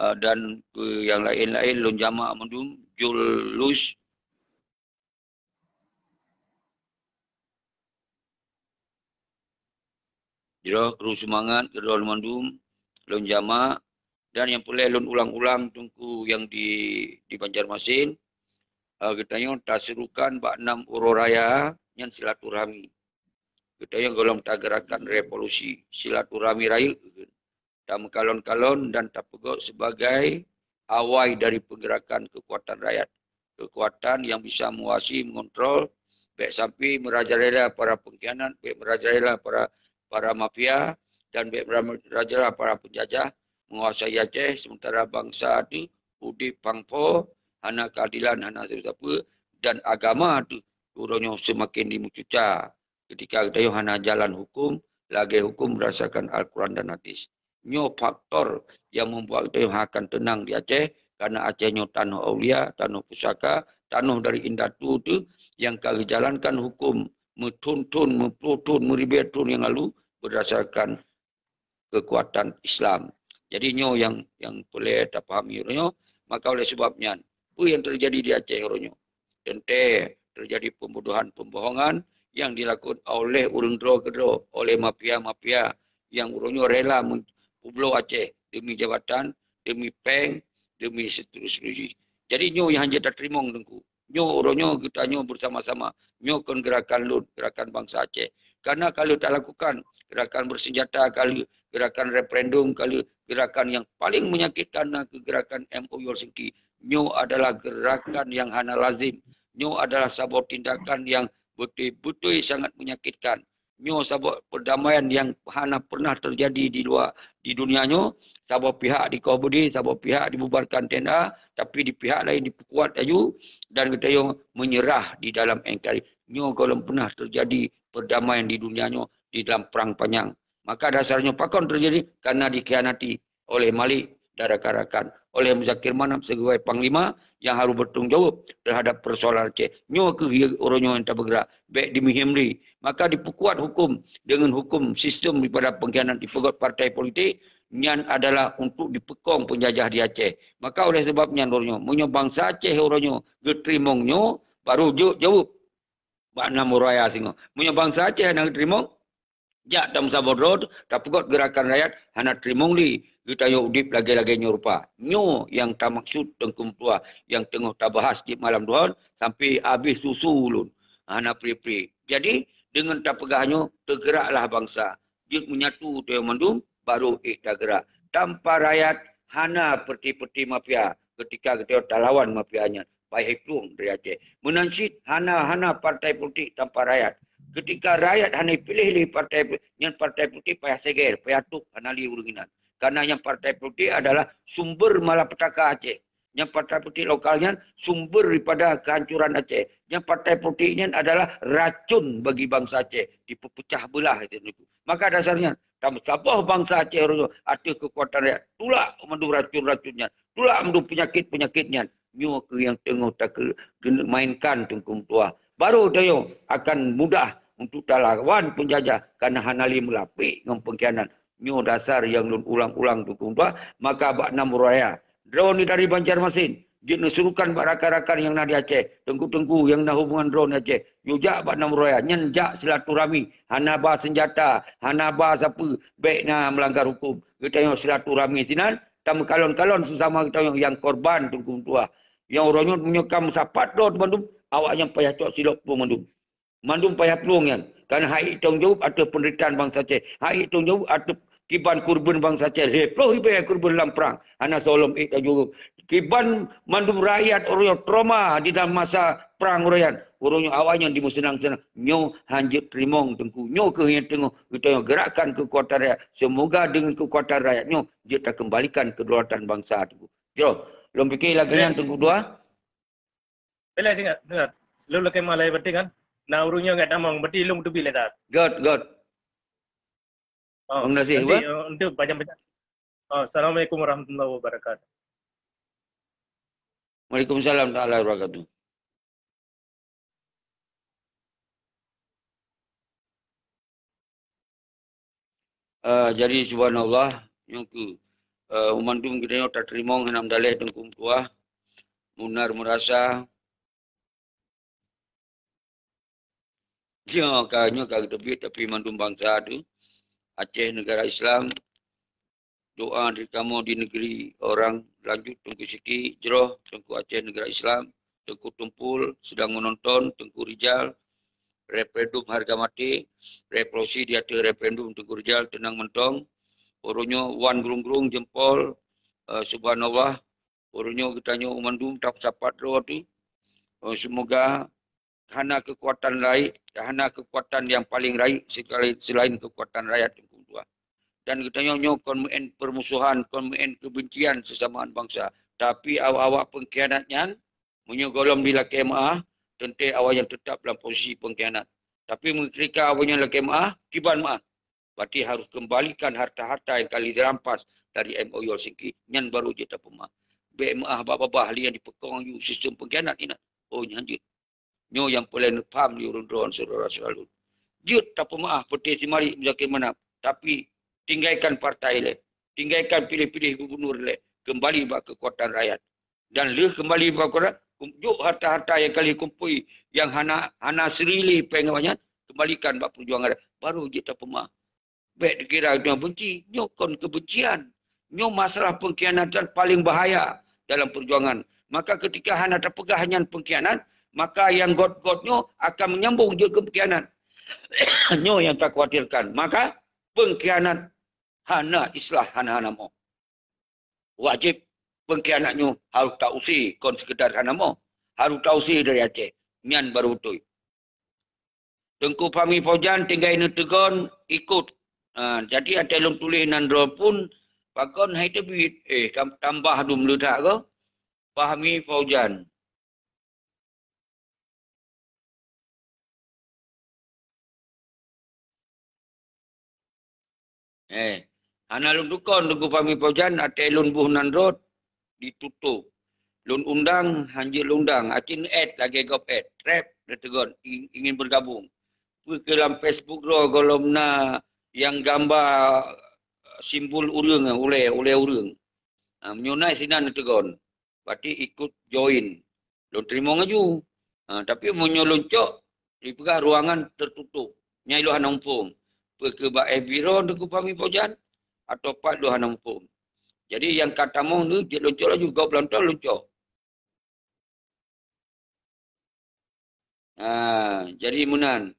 Eh, dan keu nyang laén-laén lôn jamak mandum, Julus. Jroh kru seumangat keu droe mandum, lôn jamak, dan nyang peureulée lôn ulang-ulang Teungku nyang di, di Banjarmasin, eh, geutanyoe taserukan bak nam uroe raya nyan silaturahmi. Geutanyoe gohlom tageurakan revolusi, silaturahmi rayeuk. Tameukalon-kalon dan tapeugot sibagai awai dari peugerakan keukuatan rakyat. Keukuatan nyang bisa meuwasi, meungontrol, bék sampai meurajalela para peungkhianat, bék meurajalela para, para mafia, dan bék meurajalela para peunjajah menguasai Aceh, sementara bansa teuh udeb pang-po, hana keuadilan, hana sapeue-sapeue, dan agama teuh uroe nyoe seumaken jimeucuca. Ketika geutanyoe hana jalan huköm, lagée huköm beurdasarkan Al-Quran dan Hadis. Nyoe faktor nyang membuat geutanyoe akan teunang di Aceh, karena Aceh nyoe tanoh aulia, tanoh pusaka, tanoh dari indatu teuh nyang ka geujalankan huköm meuthon-thon, meuploh thon, meuribée thon nyang lalu beurdasarkan keukuatan Islam. Jadi nyoe nyang, nyang peureulée tapahami uroe nyoe. Maka oleh sebab nyan, peue nyang teujadi di Aceh uroe nyoe? Teuntée teujadi pembodohan, pembohongan nyang dilakukan oleh ureuëng droe keudroe, oleh mafia-mafia nyang uroe nyoe rela meupubloe Aceh demi jabatan, demi péng, demi seterus-terus jih. Jadi nyoe nyang hanjeuet tateurimong Teungku. Nyoe uroe nyoe geutanyoe beusama-sama. Nyoe kon geurakan lôn, geurakan bansa Aceh. Karena ka lheueh talakukan geurakan beusenjata, ka lheueh geurakan referendum, ka lheueh geurakan nyang paléng menyakitkan na kheueh geurakan M O U Helsinki. Nyoe adalah geurakan nyang hana lazim. Nyoe adalah saboh tindakan nyang beutôi-beutôi sangat menyakitkan. Nyoe saboh perdamaian nyang hana pernah teujadi di luwa, di dunia nyoe. Saboh pihak dikoh beudé, saboh pihak dibubarkan T N A, tapi di pihak laén dipeukuat laju dan geutanyoe meunyeurah di dalam N K R I. Nyoe gohlom pernah teujadi perdamaian di dunia nyoe di dalam prang panyang. Maka dasar nyoe pakon teujadi? Karena dikhianati oleh Malik dan rakan-rakan, oleh Muzakir Manaf sibagai panglima nyang harôh bertanggung jawab terhadap persoalan Aceh. Nyoe kheueh uroe nyoe nyang tabeugerak, bék dimeuhém lé. Maka dipeukuat huköm deungon huköm sistem daripada pengkhianat dipeugot partai politik, nyan adalah untuk dipeukong penjajah di Aceh. Maka oleh sebab nyan uroe nyoe, meunyoe bansa Aceh uroe nyoe geuteurimong nyoe, baru jeuet jaweueb bak nam uroe raya singoh. Meunyoe bansa Aceh hana geuteurimong, jak tameusaboh droe, tapeugot geurakan rakyat hana teurimong lé geutanyoe udeb lagée-lagée nyoe rupa. Nyoe nyang tamaksud Teungku Meutuah nyang teungoh tabahas di malam duhon sampai habéh susu ulôn. Hana pri-pri. Jadi, deungon tapeugah nyoe, teugeraklah bansa. Jeuet menyatu tanyoe mandum, baru ék tageurak. Tanpa rakyat, hana peureté-peureté mafia. Ketika geutanyoe talawan mafia nyan, payah plueng dari Aceh. Meunan cit hana, hana partai politik tanpa rakyat. Ketika rakyat hana piléh lé partai, nyan partai politik payah seger, payah tôp, hana lé ureuëng inan. Karena nyan partai politik adalah sumber malapetaka Aceh. Nyan partai politik lokal nyan sumber daripada kehancuran Aceh. Nyan partai politik nyan adalah racun bagi bansa Aceh, dipeupecaha beulah itu. Maka dasar nyan, tameusaboh bansa Aceh uroe nyoe ateueh keukuatan rakyat. Tulak mandum racun-racun nyan. Tulak mandum peunyakét-peunyakét nyan. Nyoe kheueh nyang teungoh takeu-, geuneuk mainkan Teungku Meutuah. Baru tanyoe akan mudah untuk talawan peunjajah, karena hana lé meulapék ngon peungkhianat. Nyoe dasar nyang lôn ulang-ulang Teungku Meutuah. Maka bak nam uroe raya, droeneuh dari Banjarmasin jeuet neusurukan bak rakan-rakan nyang na di Aceh, teungku-teungku nyang na hubungan droeneuh Aceh, yue jak bak nam uroe raya, nyan jak silaturahmi, hana ba seunjata, hana ba sapeue, bék na meulanggar huköm. Geutanyoe silaturahmi sinan, tameukalon-kalon sesama geutanyoe nyang korban Teungku Meutuah. Nyang uroe nyoe meunyoe ka meusapat droe bandum, awaknyan payah cok silop plueng mandum. Mandum payah plueng nyan. Karena hak ék tanggung jaweueb ateueh peundeuritaan bansa Aceh. Hak ék tanggung jaweueb ateueh kiban keureubeuen bansa Aceh. Lhèe ploh ribèe keureubeuen lam prang. Hana soe lom ék tanggung jaweueb. Kiban mandum rakyat uroe nyoe trauma di dalam masa prang uroe nyan. Uroe nyoe awak nyan dimeuseunang-seunang. Nyoe hanjeuet teurimong Teungku. Nyoe keuh nyang teungoh geutanyoe gerakan keukuatan rakyat. Seumoga deungon keukuatan rakyat nyoe jeuet takeumbalikan kedaulatan bansa Teungku. Jroh, lôn pike lagèe nyan Teungku dua. Boleh dengar, dengar. Lôn lakèe malai berarti kan? Nah, ureueng nyang kat tamong, berarti lôn teubiet lé that. Good, good. Oh, terima kasih, nanti, Pak. Eh, untuk panjang-panjang. Oh, Assalamualaikum warahmatullahi wabarakatuh. Waalaikumsalam taala wabarakatuh. Eh, jadi subhanallah, nyoe keuh, eh, mandum geutanyoe tateurimong hana meudaleh Teungku meutuah, Munar meurasa, nyoe ka, nyoe ka geuteubiet, tapi mandum bansa tu, Aceh negara Islam, doa dari kamoe di negeri orang, lanjut Teungku Syiki, jroh Teungku Aceh negara Islam, Teungku Tumpul sedang menonton, Teungku Rijal, referendum harga mati, revolusi di ateueh referendum Teungku Rijal, teunang mantong. Uroe nyoe wan grung-grung jempol, eh, subhanallah, uroe nyoe geutanyoe mandum tapeusapat droe tu. Eh, semoga hana keukuatan laén, hana keukuatan nyang paleng rayeuk sekali selain keukuatan rakyat Teungku dua. Dan geutanyoe nyoe kon meu'en peurmusohan, kon meu'en keubencian seusamaan bansa. Tapi awak-awak peungkhianat nyan, meunyoe gohlom jilakèe meu'ah, teuntèe awak nyan teutap lam posisi peungkhianat. Tapi meunyoe keurika awak nyan lakèe meu'ah, kiban meu'ah, berarti harus keumbalikan harta-harta nyang ka lheueh dirampas dari M O U Helsinki, nyan baru jeuet tapeumeu'ah. Bèk meu'ah bak babah lé nyang jipeukong yue sistem peungkhianat inan. Oh, nyan jeuet. Nyoe nyang peureulèe neupham lé ureueng droen syedara-syedara lôn. Jeuet tapeumeu'ah Peuté Simarit Muzakir Manaf, tapi tinggalkan partai lé, tinggalkan piléh-piléh gubunur lé, keumbali bak keukuatan rakyat. Dan lheueh keumbali bak keukuatan, jok harta-harta nyang ka lheueh kumpôi nyang hana, hana seuri lé péng awak nyan, keumbalikan bak peujuangan rakyat, baru jeuet tapeumeu'ah. Bèk dikira nyoe benci, nyoe kon keubencian. Nyoe masalah peungkhianatan paleng bahaya dalam peujuangan. Maka keutika hana tapeugah nyan peungkhianat, maka nyang göt-göt nyoe akan meunyambông jeuet keu peungkhianat. Nyoe nyang takhawatirkan. Maka peungkhianat hana islah, hana-hana mo. Wajéb peungkhianat nyoe harôh tausé, kon seukeudar hana mo. Harôh tausé dari Aceh. Nyan baru beutôi. Teungku Fahmi Fauzan tinggai neuteugon ikot. Ha, jadi watèe lôn tuléh nan droe pun, pakon hai teubiet. Eh, kam-, tambah dum leutak ko. Fahmi Fauzan. Eh, hana lôn tukon Teungku Fahmi Fauzan, watèe lôn boh nan rot, ditutôp. Lôn undang, hanjeuet lôn undang. Aci neu-add lagèe gob add. Trép, neuteugon, i-, ingin bergabung. Peu keu lam Facebook droe gohlom na nyang gamba simbol ureueng, ulèe, ulèe ureueng. Ha, meunyoe na sinan neuteugon. Berarti ikut join. Lôn teurimong laju. Ha, tapi meunyoe lôn cok, dipeugah ruangan tertutup. Nyan lôn hana muphom. Peu keu bak F B droe Teungku Fahmi Fauzan, atau pat lôn hana muphom. Jadi nyang ka tamong tu, jeuet lôn cok laju, gob lom lôn cok. Ha, jadi meunan.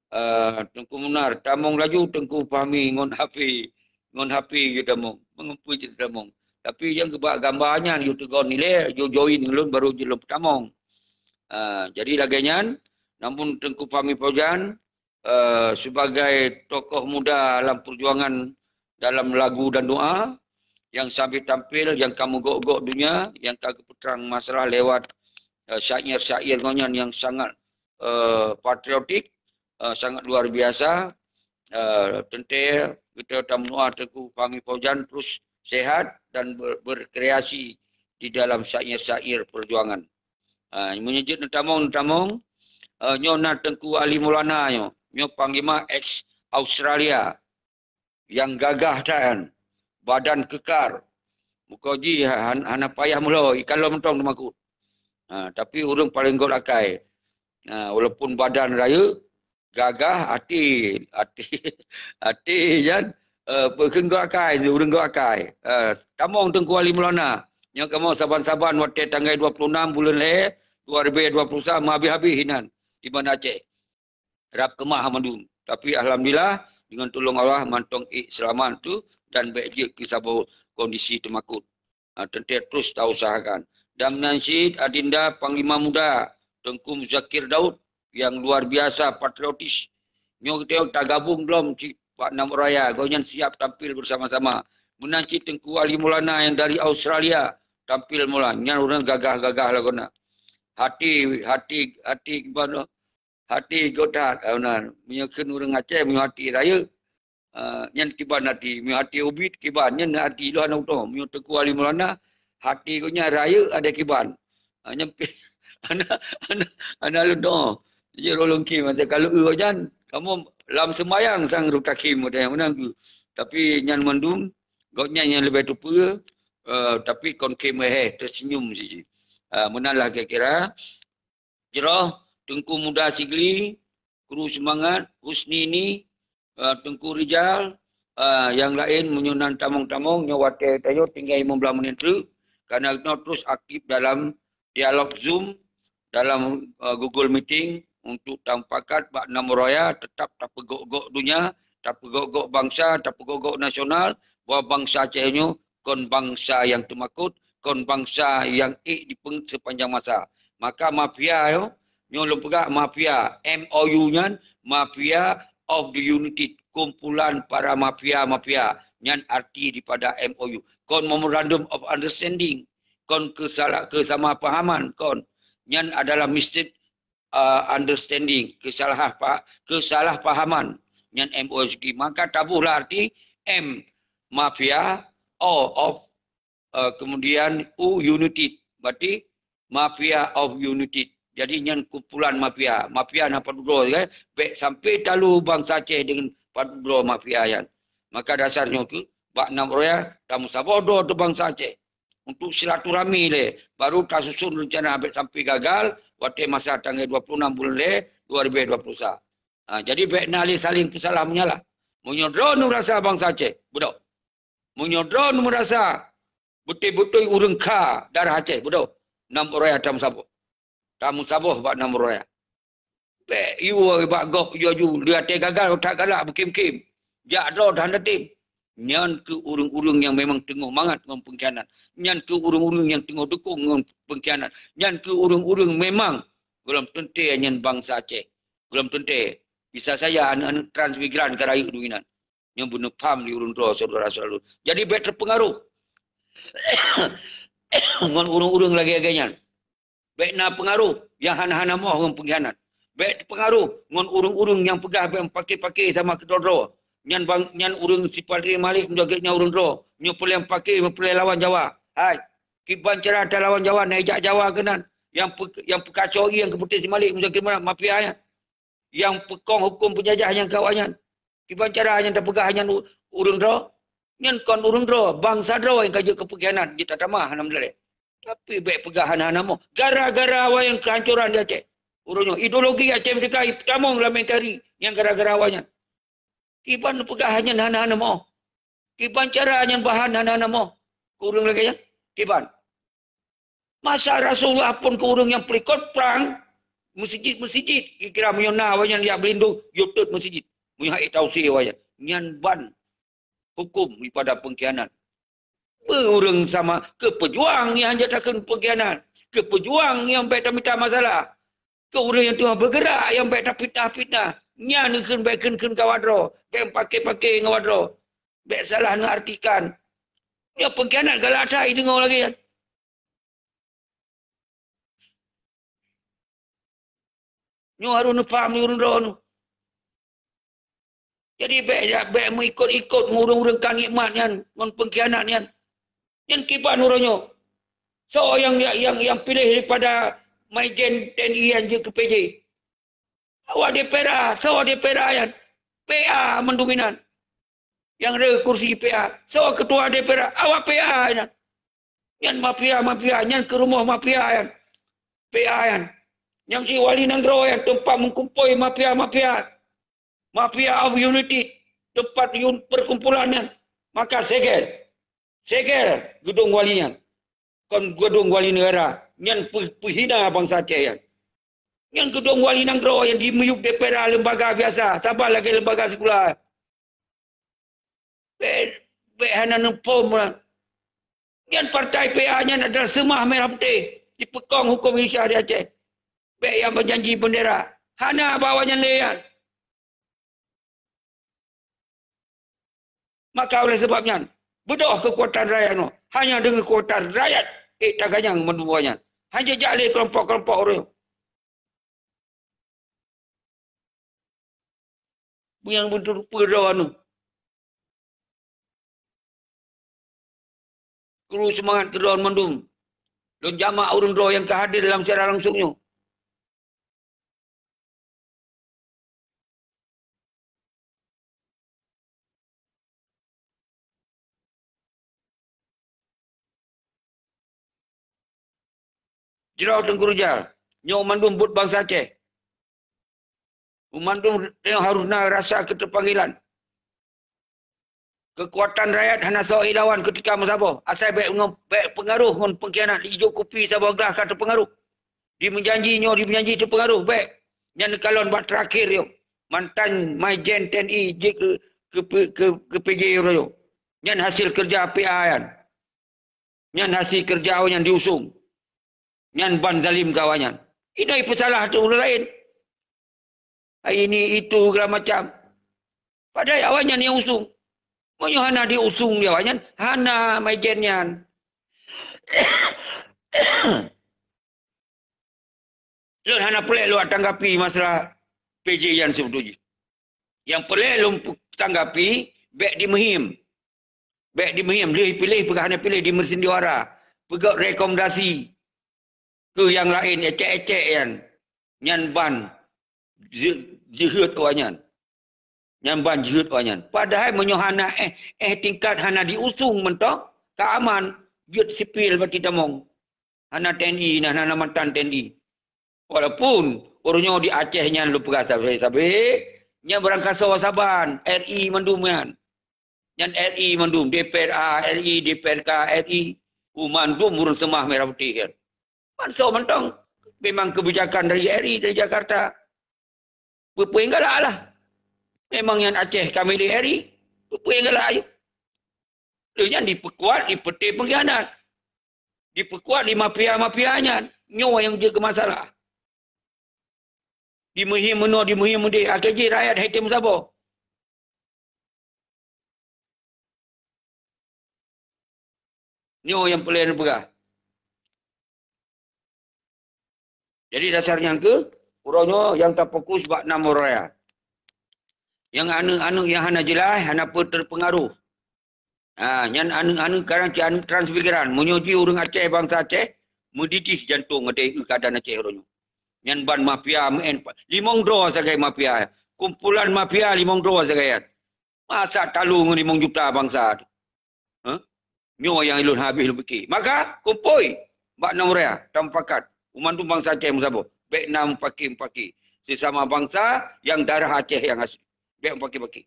Eh, Teungku Munar, tamong laju Teungku Fahmi ngon Hafi, ngon Hafi geutamong, meungeupui cit tamong. Tapi nyang geubak gamba nyan, yue teugon ilèe, yue join ngon lôn, baru jeuet lôn peutamong. Ha, jadi lagèe nyan, namun Teungku Fahmi Fauzan, eh, sebagai tokoh muda dalam perjuangan dalam lagu dan doa, nyang sambil tampil, nyang ka meugok-gok donya, nyang ka geupeutrang masalah lewat, eh, syair-syair gobnyan nyang sangat, eh, patriotik, eh, sangat luar biasa. Eh, teuntèe geutanyoe tameudoa Teungku Fahmi Fauzan terus sehat dan ber-, berkreasi di dalam syair-syair perjuangan. Ah, meunyoe jeuet neutamong, neutamong, eh, nyoe na Teungku Ali Maulana nyoe, nyoe Panglima ex Australia. Nyang gagah that, badan keukar. Muka jih han-, hana payah meulo, ikalon mantong teumakot. Ha, tapi ureueng paleng göt akai. Ha, walaupun badan rayeuk, gagah, até, até, até nyan, eh, peukheun göt akai, ureueng göt akai. Eh, tamong Teungku Ali Maulana. Nyoe kamoe saban-saban watèe tanggai dua puluh enam buleuen lhèe, dua ribèe dua puluh sa, meuhabéh-habéh inan di Banda Aceh. Rab keumah mandum. Tapi alhamdulillah, deungon tulông Allah mantong ék seulamat tu dan bèk jeuet keu saboh kondisi teumakot. Ha, teuntèe terus tausahakan. Dan meunan cit Adinda Panglima Muda Teungku Muzakir Daud, yang luar biasa patriotis. Nyoe geutanyoe tagabong lom cit Pak Nam Raya, gobnyan siap tampil bersama-sama. Meunan cit Teungku Ali Maulana yang dari Australia tampil mula. Nyan ureuëng gagah-gagah lagoe na. Hati, hati, hati gimana? Hati godat, ah, meunan. Meunyoe kheun ureuëng Aceh, meunyoe hati rayeuk, ah, nyan kiban hati. Meunyoe hati ubit, kiban. Nyan hati lôn hana utoe. Meunyoe Teungku Ali Maulana, hati gobnyan rayeuk ada kiban. Ah, nyan pi-, hana, hana, hana lôn doa. Jadi, lôn khém, masa kalau eu gobnyan, kamoe lam seumayang sang rutakhém, meunan geuh. Tapi nyan mandum, gobnyan nyang leubeh teupeue, eh, tapi kon khém wéh, teusenyum siji. Ah, meunan lah kira-kira. Jroh, Teungku Muda Sigli, Kru Seumangat, Husni ni, eh, Teungku Rijal, eh, nyang laén meunyoe nan tamong-tamong, nyoe watée tanyoe tinggai limong blaih menit treuk, karena nyoe terus aktif dalam dialog Zoom, dalam, eh, Google Meeting untuk tamupakat bak Nam Raya tetap tapeugok-gok donya, tapeugok-gok bansa, tapeugok-gok nasional, bahwa bansa Aceh nyoe kon bansa nyang teumakot, kon bansa nyang ék dipeueng sepanjang masa. Maka mafia nyoe, nyoe lôn peugah mafia, M O U nyan, Mafia of the United, kumpulan para mafia-mafia, nyan arti daripada M O U. Kon Memorandum of Understanding, kon kesalah-, kesamaan pahaman, kon. Nyan adalah mistake, uh, understanding, kesalah pa-, kesalahpahaman. Nyan M O U. Maka taboh lah arti M, mafia, O of, uh, kemudian U, united. Berarti mafia of united. Jadi nyan kumpulan mafia. Mafia na padubdroe, kan? Bék sampai talu bansa Aceh dengan padubdroe mafia nyan. Maka dasar nyoe tu, bak Nam Raya, tameusaboh droe teuh bansa Aceh. Untuk silaturahmi lé, baru tasusun rencana bék sampai gagal, watée masa tanggai dua puluh enam buleuen lhée dua ribu dua puluh sa. Ha, jadi bék na lé saling peusalah meunyalah. Meunyoe droeneuh rasa bansa Aceh, beudôh. Meunyoe droeneuh meurasa beutôi-beutôi ureuëng kha darah Aceh, beudôh. Nam Raya tameusaboh. Tameusaboh bak Nam Raya. Bék yue bak gob laju, di até gagal, utak galak, beukim-kim. Jak droe that hana tem. Nyan keuh ureuëng-ureuëng nyang memang teungoh mangat ngon peungkhianat. Nyan keuh ureuëng-ureuëng nyang teungoh dukong ngon peungkhianat. Nyan keuh ureuëng-ureuëng memang gohlom teuntée nyan bansa Aceh. Gohlom teuntée. Bisa saja aneuëk-aneuëk transmigran ka rayeuk duek inan. Nyoe beuneupham di ureuëng droe, syedara-syedara. Jadi, bék teupeungaruh ngon ureuëng-ureuëng lagée-lagée nyan. Bék na peungaruh nyang hana-hana moh ngon peungkhianat. Bék teupeungaruh ngon ureuëng-ureuëng nyang peugah bék meupaké-paké sama keudroe-droe. Nyan bang, nyan ureuëng si Padri Malik meujagét nyan ureuëng droe. Nyoe peureulée meupaké, peureulée lawan Jawa. Hai, kiban cara talawan Jawa, na ijak Jawa keunan. Nyang pe-, nyang peukaco ié nyang keupeuteh si Malik meujagét meunan, mafia nyan. Nyang peukong huköm peunjajah nyang keu awaknyan. Kiban cara nyang tapeugah nyan u-, ureuëng droe? Nyan kon ureuëng droe, bansa droe nyang ka jeuet keu peungkhianat, jeuet tatamah lam daleh. Tapi bék peugah hana-hana moh. Gara-gara awaknyan keuhancoran di Aceh. Uroe nyoe, ideologi Aceh Merdeka tamong lam N K R I nyang gara-gara awaknyan. Kiban peugah nyan hana-hana moh. Kiban cara nyan bahan hana-hana moh. Keu ureuëng lagée nyan, kiban. Masa Rasulullah phon keu ureuëng nyang peulikot prang, meuseujid-meuseujid, kira meunyoe na awaknyan jak beulindong, yue tot meuseujid. Meunyoe hana tausie awaknyan, nyan ban huköm daripada peungkhianat. Beu ureuëng sama keu peujuang nyang hanjeuet takheun peungkhianat, keu peujuang nyang bék tamita masalah. Keu ureuëng nyang teungoh beugerak nyang bék tapitnah-pitnah, nyan kheun bék kheun-kheun keu awak droe, bék paké-paké ngon awak droe, bék salah neuartikan. Nyoe peungkhianat galak that ideungoe lagée nyan. Nyoe harôh neupaham lé ureuëng droeneuh. Jadi bék, bék meuikot-ikot ngon ureuëng-ureuëng ka nikmat nyan, ngon peungkhianat nyan. Nyan kiban uroe nyoe. Soe nyang, nyang, nyang, nyang piléh daripada Maijen T N I nyan jeuet keu P J? Awak D P R A, soe D P R A nyan? P A mandum inan. Nyang re kursi P A. Soe ketua D P R A? Awak P A nyan. Nyan mafia-mafia, nyan keu rumoh mafia nyan. P A nyan. Nyang si wali nanggroe nyan teumpat meukumpôi mafia-mafia. Mafia of unity, teumpat yun-, perkumpulan nyan. Maka segel. Segel geudong wali nyan. Kon geudong wali neugara. Nyan peu-, peuhina bansa Aceh nyan. Nyan geudong wali nanggroe nyan dimiyueb D P R A lembaga biasa. Saban lagée lembaga sikula. Bék, bék hana neuphom lah. Nyan partai P A nyan adalah seumah merah putéh, jipeukong huköm Indonesia di Aceh. Bék nyang beujanji bendera. Hana bak awaknyan lé nyan. Maka oleh sebab nyan, beudôh keukuatan rakyat nyoe. Hanya deungon keukuatan rakyat, ék taganyang mandum awaknyan. Hana jak lé keulompok-keulompok ureuëng. Nyang beutôi peue droe nyoe. Kru seumangat keu droe mandum. Lôn jamak ureuëng droe nyang ka hadir dalam siaran langsung nyoe. Jroh Teungku Rijal, nyoe mandum buet bansa Aceh. Mandum nyoe harôh na rasa keuteupanggilan. Keukuatan rakyat hana soe ilawan keutika meusaboh. Asai bék ngon, bék peungaroh ngon peungkhianat, ijok kupi saboh glah ka teupeungaroh. Dimeujanji nyoe, dimeujanji teupeungaroh, bék. Nyan neukalon bak teurakhir nyoe. Mantan Maijen T N I jeuet keu, keu, keu, keu P J uroe nyoe. Nyan hasil keureuja P A nyan. Nyan hase keureuja awaknyan diusung. Nyan ban zalim keu awaknyan. Inong ipeusalah ateueh ureuëng laén. Ini, itu, segala macam. Padahai awaknyan nyang usung. Meunyoe hana diusung lé awaknyan, hana Maijen nyan. Lôn hana peureulée lôn tanggapi masalah P J nyan sibeutôi jih. Nyang peureulée lôn tanggapi, bék dimeuhiem. Bék dimeuhiem, lheueh piléh peugah hana piléh, dimeusinjuara. Peugét rekomendasi keu nyang laén, écék-écék nyan. Nyan ban jeuet awaknyan. Nyan ban jeuet awaknyan. Padahai meunyoe hana éh, éh tingkat hana diusung mantong, ka aman, jeuet sipil bak tamong. Hana T N I, hana, hana mantan T N I. Walaupun uroe nyoe di Aceh nyan lôn peugah sabe-sabe, nyan barangkasoe saban, R I mandum nyan. Nyan R I mandum, D P R A R I, D P R K R I, u mandum ureuëng seumah merah putih nyan. Bansoe mantong memang kebijakan dari R I dari Jakarta. Peue-peue nyang galak lah. Memang nyan Aceh ka milék R I. Peue-peue nyang galak ayue. Lheueh nyan dipeukuat, dipeuté peungkhianat. Dipeukuat di mafia-mafia nyan. Nyoe nyang jeuet keu masalah. Dimeuhiem meunoe, dimeuhiem meudéh. Akhé jih rakyat hai tem saboh. Nyoe nyang peureulée neupeugah. Jadi dasar nyan keuh, uroe nyoe nyang tafokus bak nam uroe raya. Nyang aneuëk-aneuëk nyang hana jeulaih, hana peu teupeungaroh. Ha, nyan aneuëk-aneuëk kadang cit aneuëk transmigran. Meunyoe jih ureuëng Aceh, bansa Aceh, meudidih jantong ateueh keuadaan Aceh uroe nyoe. Nyan ban mafia meu'en pa-, limong droe sagai mafia. Kumpulan mafia limong droe sagai nyan. Masa talu ngon limong juta bansa tu? Hah? Nyoe nyang lôn habéh lôn pike. Maka, kumpôi bak nam raya, tamupakat. Banmandum bansa Aceh meusaboh. Bék na mupaki-mupaki. Sesama bansa nyang darah Aceh nyang asli. Bék mupaki-paki.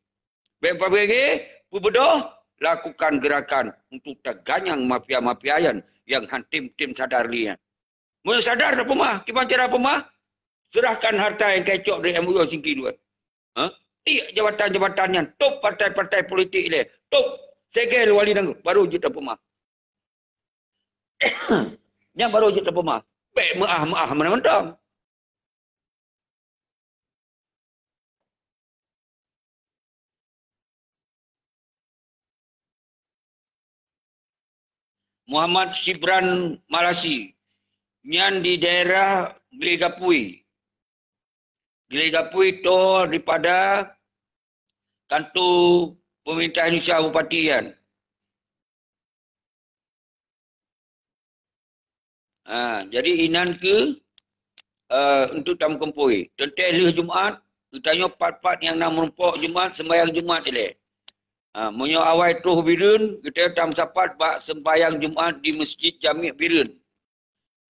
Bék mupaki-paki, peubeudôh, lakukan gerakan untuk taganyang mafia-mafia nyan nyang han tem-tem sadar lé nyan. Meunyoe sadar tapeumah, kiban cara peumah, serahkan harta nyang ka icok dari M O U singki dua. Ha? Tiek jabatan-jabatan nyan, top partai-partai politik ilée, top segel wali nanggroe, baru jeuet tapeumah. Nyan baru jeuet tapeumah. Bék meu'ah-meu'ah meunan mantong. Muhammad Syibran Malasi, nyan di daerah Gelegapui. Gelegapui toh daripada kanto pemerintah Indonesia bupati nyan. Ha, jadi inan keuh, eh, untuk tameukumpôi. Teuntée lheueh Jumat, geutanyoe pat-pat nyang na meurumpok Jumat, sembahyang Jumat ilée. Ha, meunyoe awai troh Bireuen, geutanyoe tameusapat bak sembahyang Jumat di Masjid Jami' Bireuen.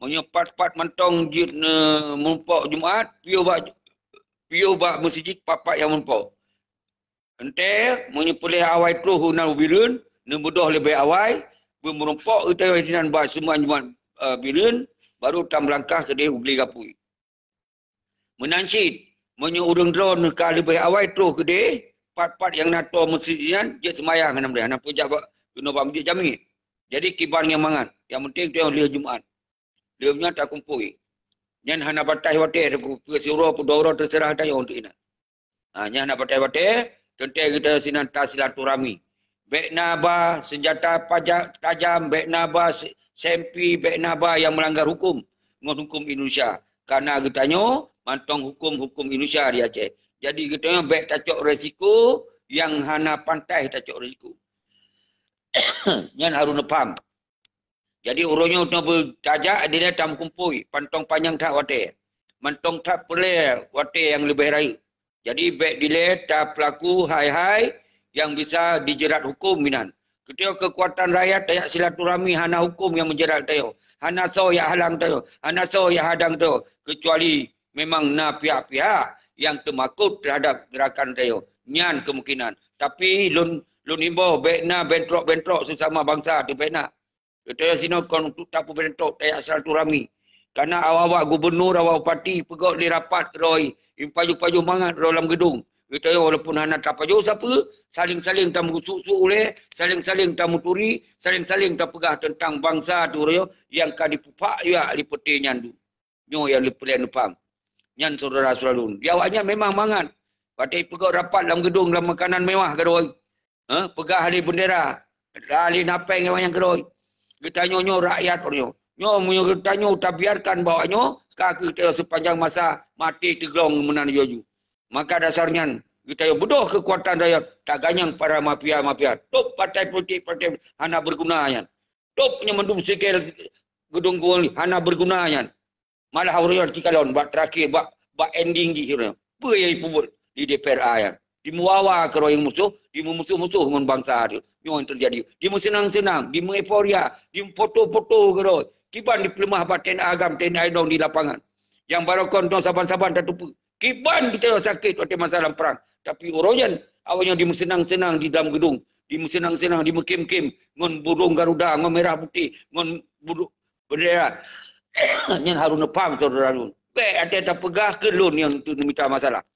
Meunyoe pat-pat mantong jeuet ne-, meurumpok Jumat, piôh bak, piôh bak meuseujid pat-pat nyang meurumpok. Teuntée, meunyoe peureulée awai troh u nan u Bireuen, neubeudôh leubeh awai, beumeurumpok geutanyoe sinan bak seumayang Jumat, eh, Bireuen, baru tameulangkah keudeh u Gelegapui. Meunan cit, meunyoe ureuëng droeneuh ka leubeh awai troh keudeh, pat-pat nyang na tô meuseujid nyan, jeuet seumayang hana meudeh, hana peue jak bak, keunoe bak Masjid Jami'. Jadi kiban nyang mangat, nyang penting tu nyang lheueh Jumat. Lheueh nyan takumpôi. Nyan hana batai watée, peue siuroe, peue dua uroe, teuseurah tanyoe untuk inan. Ha, nyan hana batai watée, teuntée geutanyoe sinan tasilaturahmi. Bék na ba seunjata paja-, tajam, bék na ba se-, sempi, bék na ba nyang meulanggar huköm ngon huköm Indonesia. Kareuna geutanyoe mantong huköm-huköm Indonesia di Aceh. Jadi geutanyoe bék tacok resiko nyang hana pantas tacok resiko. Nyan harôh neupaham. Jadi uroe nyoe tanyoe beutajak dilée tameukumpôi, pantong panyang that watée. Mantong that peureulée watée nyang leubeh rayeuk. Jadi bék dilée tapeulaku hai-hai nyang bisa dijerat huköm inan. Keuteu keukuatan rakyat tajak silaturahmi hana huköm nyang meujerat tanyoe. Hana soe jak halang tanyoe. Hana soe jak hadang tanyoe. Keucuali memang na pihak-pihak nyang teumakot teuhadab geurakan tanyoe. Nyan keumungkinan. Tapi lôn, lôn imbau bék na bentrok-bentrok seusama bansa teuh bék na. Geutanyoe sinoe kon untuk tapeubeureuntôk tajak silaturahmi. Kareuna awak-awak gubunur, awak bupati peugöt lé rapat keudroe, pajoh-pajoh mangat keudroe lam geudong. Geutanyoe walaupun hana tapajoh sapeue, saléng-saléng tameusuk-suk ulée, saléng-saléng tameuturi, saléng-saléng tapeugah teuntang bansa teuh uroe nyoe nyang ka jipeuphak jak lé peuté nyan dum. Nyoe nyang leupeulée neupaham. Nyan syedara-syedara lôn. Di awaknyan memang mangat. Watée peugöt rapat lam geudong lam makanan mewah keudroe. Ha, peugah lé beundera, lé napéng awaknyan keudroe. Geutanyoe nyoe rakyat uroe nyoe. Nyoe meunyoe geutanyoe tabiarkan bak awaknyoe, ka geutanyoe seupanjang masa maté teuglong meunan laju. Maka dasar nyan, geutanyoe beudôh keukuatan rakyat, taganyang para mafia-mafia. Tôb partai politik, partai hana beuguna nyan. Tôb nyoe mandum sikil geudong guwang hana beuguna nyan. Malah uroe nyoe cikalon bak terakhir, bak, bak ending jih uroe nyoe. Peue nyang jipeubuet di D P R A nyan? Jimeuwawa keudroe ngon musoh, jimeumusoh-musoh ngon bansa teuh. Nyoe nyang teujadi. Jimeuseunang-seunang, jimeueuforia, jimeufoto-foto keudroe. Kiban jipeuleumah bak T N A agam, T N A inong di lapangan. Nyang barô kon droe saban-saban tateupeue. Kiban geutanyoe sakét watée masa lam prang. Tapi uroe nyan, awaknyan jimeuseunang-seunang di dalam geudong, jimeuseunang-seunang, jimeukhém-khém ngon burông Garuda, ngon merah putéh, ngon burông beundera. Nyan harôh neupaham, syedara lôn. Bék até tapeugah keu lôn nyang tu neumita masalah.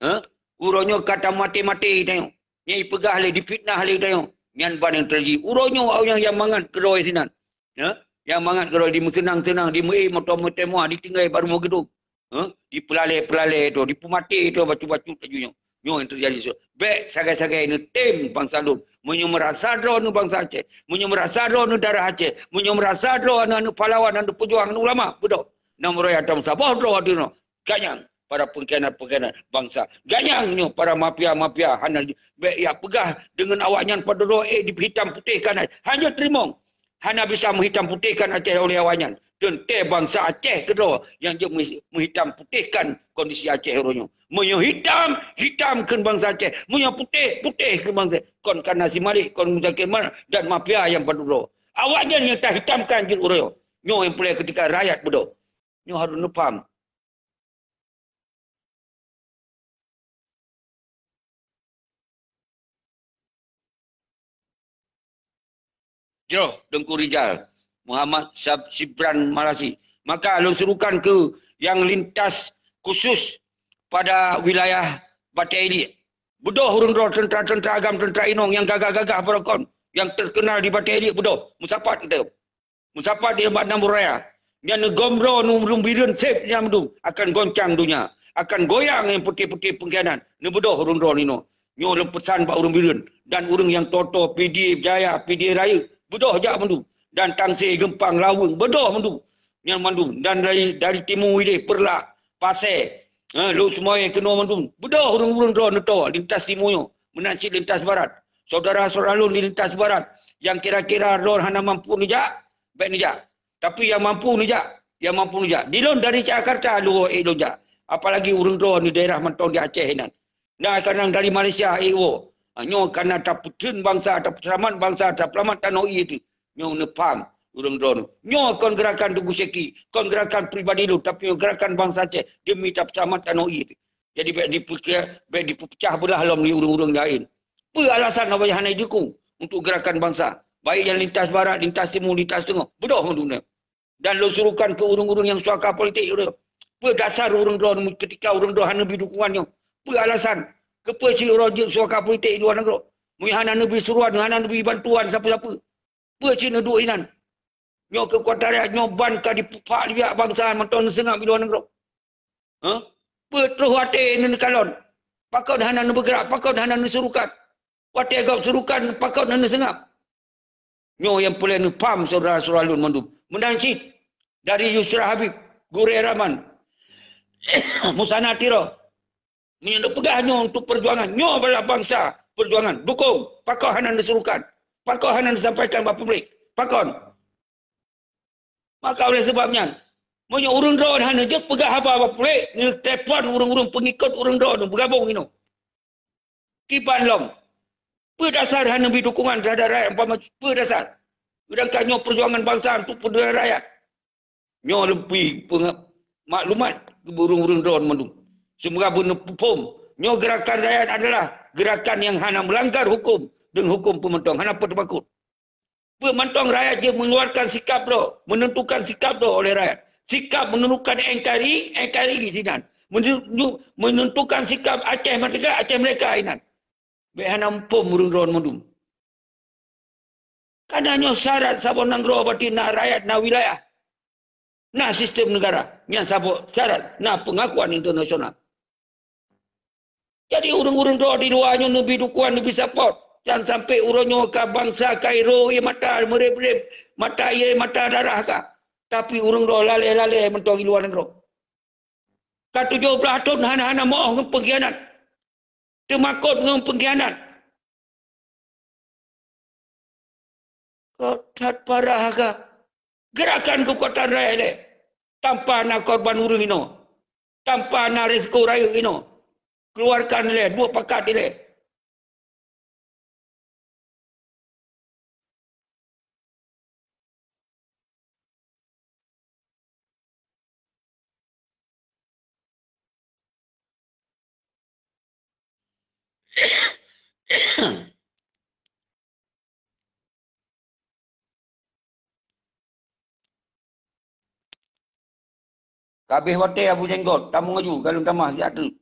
Ha? Uroe nyoe ka tamaté-maté tanyoe. Nyang jipeugah lé, jifitnah lé tanyoe. Nyan ban nyang teujadi. Uroe nyoe awaknyan nyang mangat keudroe sinan. Ha? Nyang mangat keudroe jimeuseunang-seunang, jimeuék moto meuteumah, jitinggai bak rumoh geudong. Ha? Jipeulalée-peulalée tu, jipeumaté tu bacut-bacut laju nyoe. Nyoe nyang teujadi. Bék sagai-sagai neutem bansa lôn. Meunyoe meurasa droeneuh bansa Aceh, meunyoe meurasa droeneuh darah Aceh, meunyoe meurasa droe aneuëk-aneuëk pahlawan, aneuëk peujuang, aneuëk ulama, beudôh. Nam roh atau saboh droe ateueh nyoe. Ganyang para pengkhianat-pengkhianat bansa. Ganyang nyoe para mafia-mafia hana bék jak peugah deungon awaknyan padub droe ék dihitam putéhkan Aceh. Hana teurimong. Hana bisa meuhitam putéhkan Aceh oleh awaknyan. Teuntée bansa Aceh keudroe nyang jeuet meuhi-, meuhitam putéhkan kondisi Aceh uroe nyoe. Meunyoe hitam, hitam kheun bansa Aceh. Meunyoe putéh, putéh kheun bansa. Kon kana si Malik, kon Muzakir Manaf dan mafia nyang padub droe. Awaknyan nyang tahitamkan jeuet uroe nyoe. Nyoe nyang peureulée keutika rakyat beudôh. Nyoe harôh neupaham. Jroh Teungku Rijal Muhammad Sab-, Sibran Malasi. Maka lôn serukan keu nyang lintas khusus pada wilayah Batée Iliek. Beudôh ureuëng droe teuntra-teuntra agam, teuntra inong nyang gagah-gagah barokon, nyang teukeunal di Batée Iliek beudôh. Meusapat geutanyoe. Meusapat di bak Namboraya. Nyan neugom droe ureuëng Bireuen seb nyan mandum akan goncang donya, akan goyang nyang putéh-putéh pengkhianat. Neubeudôh ureuëng droe nyoe. Nyoe lôn peusan bak ureuëng Bireuen dan ureuëng nyang toe-toe, Pidie Jaya, Pidie Rayeuk, beudôh jak mandum. Dan Tangse, Geumpang, Laweueng, beudôh mandum. Nyan mandum. Dan dari, dari timu idéh, Peureulak, Pasé, ha, Lhokseumawe keunoe mandum. Beudôh ureuëng-ureuëng droe neutoe lintas timu nyoe, meunan cit lintas barat. Syedara-syedara lôn di lintas barat nyang kira-kira droe hana mampu neujak, bék neujak. Tapi nyang mampu neujak, nyang mampu neujak. Di lôn dari Jakarta luhoe ék lôn jak. Apalagi ureuëng droe di daerah mantong di Aceh inan. Na kadang dari Malaysia ék woe. Ha, nyoe kana tapeuteun bansa, tapeuseulamat bansa, tapeulamat tanoh ié teuh. Nyoe neupaham ureuëng droe nyoe. Nyoe kon geurakan Teungku Syeki, kon geurakan pribadi lôn, tapi nyoe geurakan bansa Aceh demi tapeuseulamat tanoh ié teuh. Jadi bék dipeuke-, bék dipeupeucah beulah lom lé ureuëng-ureuëng laén. Peue alasan awaknyan hana jidukong untuk geurakan bansa, baik nyang lintas barat, lintas timu, lintas teungoh? Beudôh mandum nyan. Dan lôn serukan keu ureuëng-ureuëng nyang suaka politik uroe nyoe. Peue dasar ureuëng droe keutika ureuëng droe hana neubi dukungan nyoe? Peue alasan? Keupeue cit uroe jeuet suaka politik di luwa nanggroe? Meunyoe hana neubi seruan, hana neubi bantuan sapeue-sapeue, peue cit neuduek inan? Nyoe keukuatan rakyat nyoe ban ka dipuphak lé bansa mantong neuseungab di luwa nanggroe. Hah? Peue troh watée neukalon? Pakon hana neubeugerak? Pakon hana neusurukan? Watée gob surukan, pakon hana neuseungab? Nyoe nyang peureulée neupham syedara-syedara lôn mandum. Meunan cit dari Yusra Habib, Gurée Rahman, Musana Tiro. Meunyoe neupeugah nyoe untuk peujuangan, nyoe adalah bansa peujuangan. Dukong, pakon hana neusurukan? Pakon hana neusampaikan bak publik? Pakon? Maka oleh sebab nyan, meunyoe ureuëng droe hana jeuet peugah haba bak puléh, neutelepon ureuëng-ureuëng peungikot ureuëng droe nyoe beugabong inoe. Kiban lom. Peue dasar hana bri dukungan terhadap rakyat umpama peue dasar? Sedangkan nyoe perjuangan bansa untuk peudeueng rakyat. Nyoe leubeh peunge-, maklumat keu ureuëng-ureuëng droe mandum. Seumoga beuneuphom, nyoe gerakan rakyat adalah gerakan nyang hana meulanggar huköm dan huköm peumantong hana peuteumakot. Peue mantong rakyat jeuet mengeluarkan sikap droe, menentukan sikap droe oleh rakyat. Sikap menentukan N K R I, N K R I sinan. Menentu-, menentukan sikap Aceh Merdeka, Aceh Merdeka inan. Bék hana muphom ureuëng droe mandum. Kana nyoe syarat saboh nanggroe berarti na rakyat, na wilayah. Na sistem negara, nyan saboh syarat na pengakuan internasional. Jadi ureuëng-ureuëng droe di luwa nyoe neubri dukungan, neubri support. Jangan sampai uroe nyoe ka bansa Kairo ié mata meureb-reb, mata ié mata darah ka. Tapi ureuëng droe lalée-lalée mantong di luwa nanggroe. Ka tujoh blaih thon hana-hana moh ngon pengkhianat. Teumakot ngon pengkhianat. Kok that parah ka. Gerakan keukuatan rakyat ilée. Tanpa na korban ureuëng inoe. Tanpa na risiko rayeuk inoe. Keluarkan ilée, duek pakat ilée. Ka habéh watée Abu Jenggot, tamong laju, ka lôn tamah siat teuk.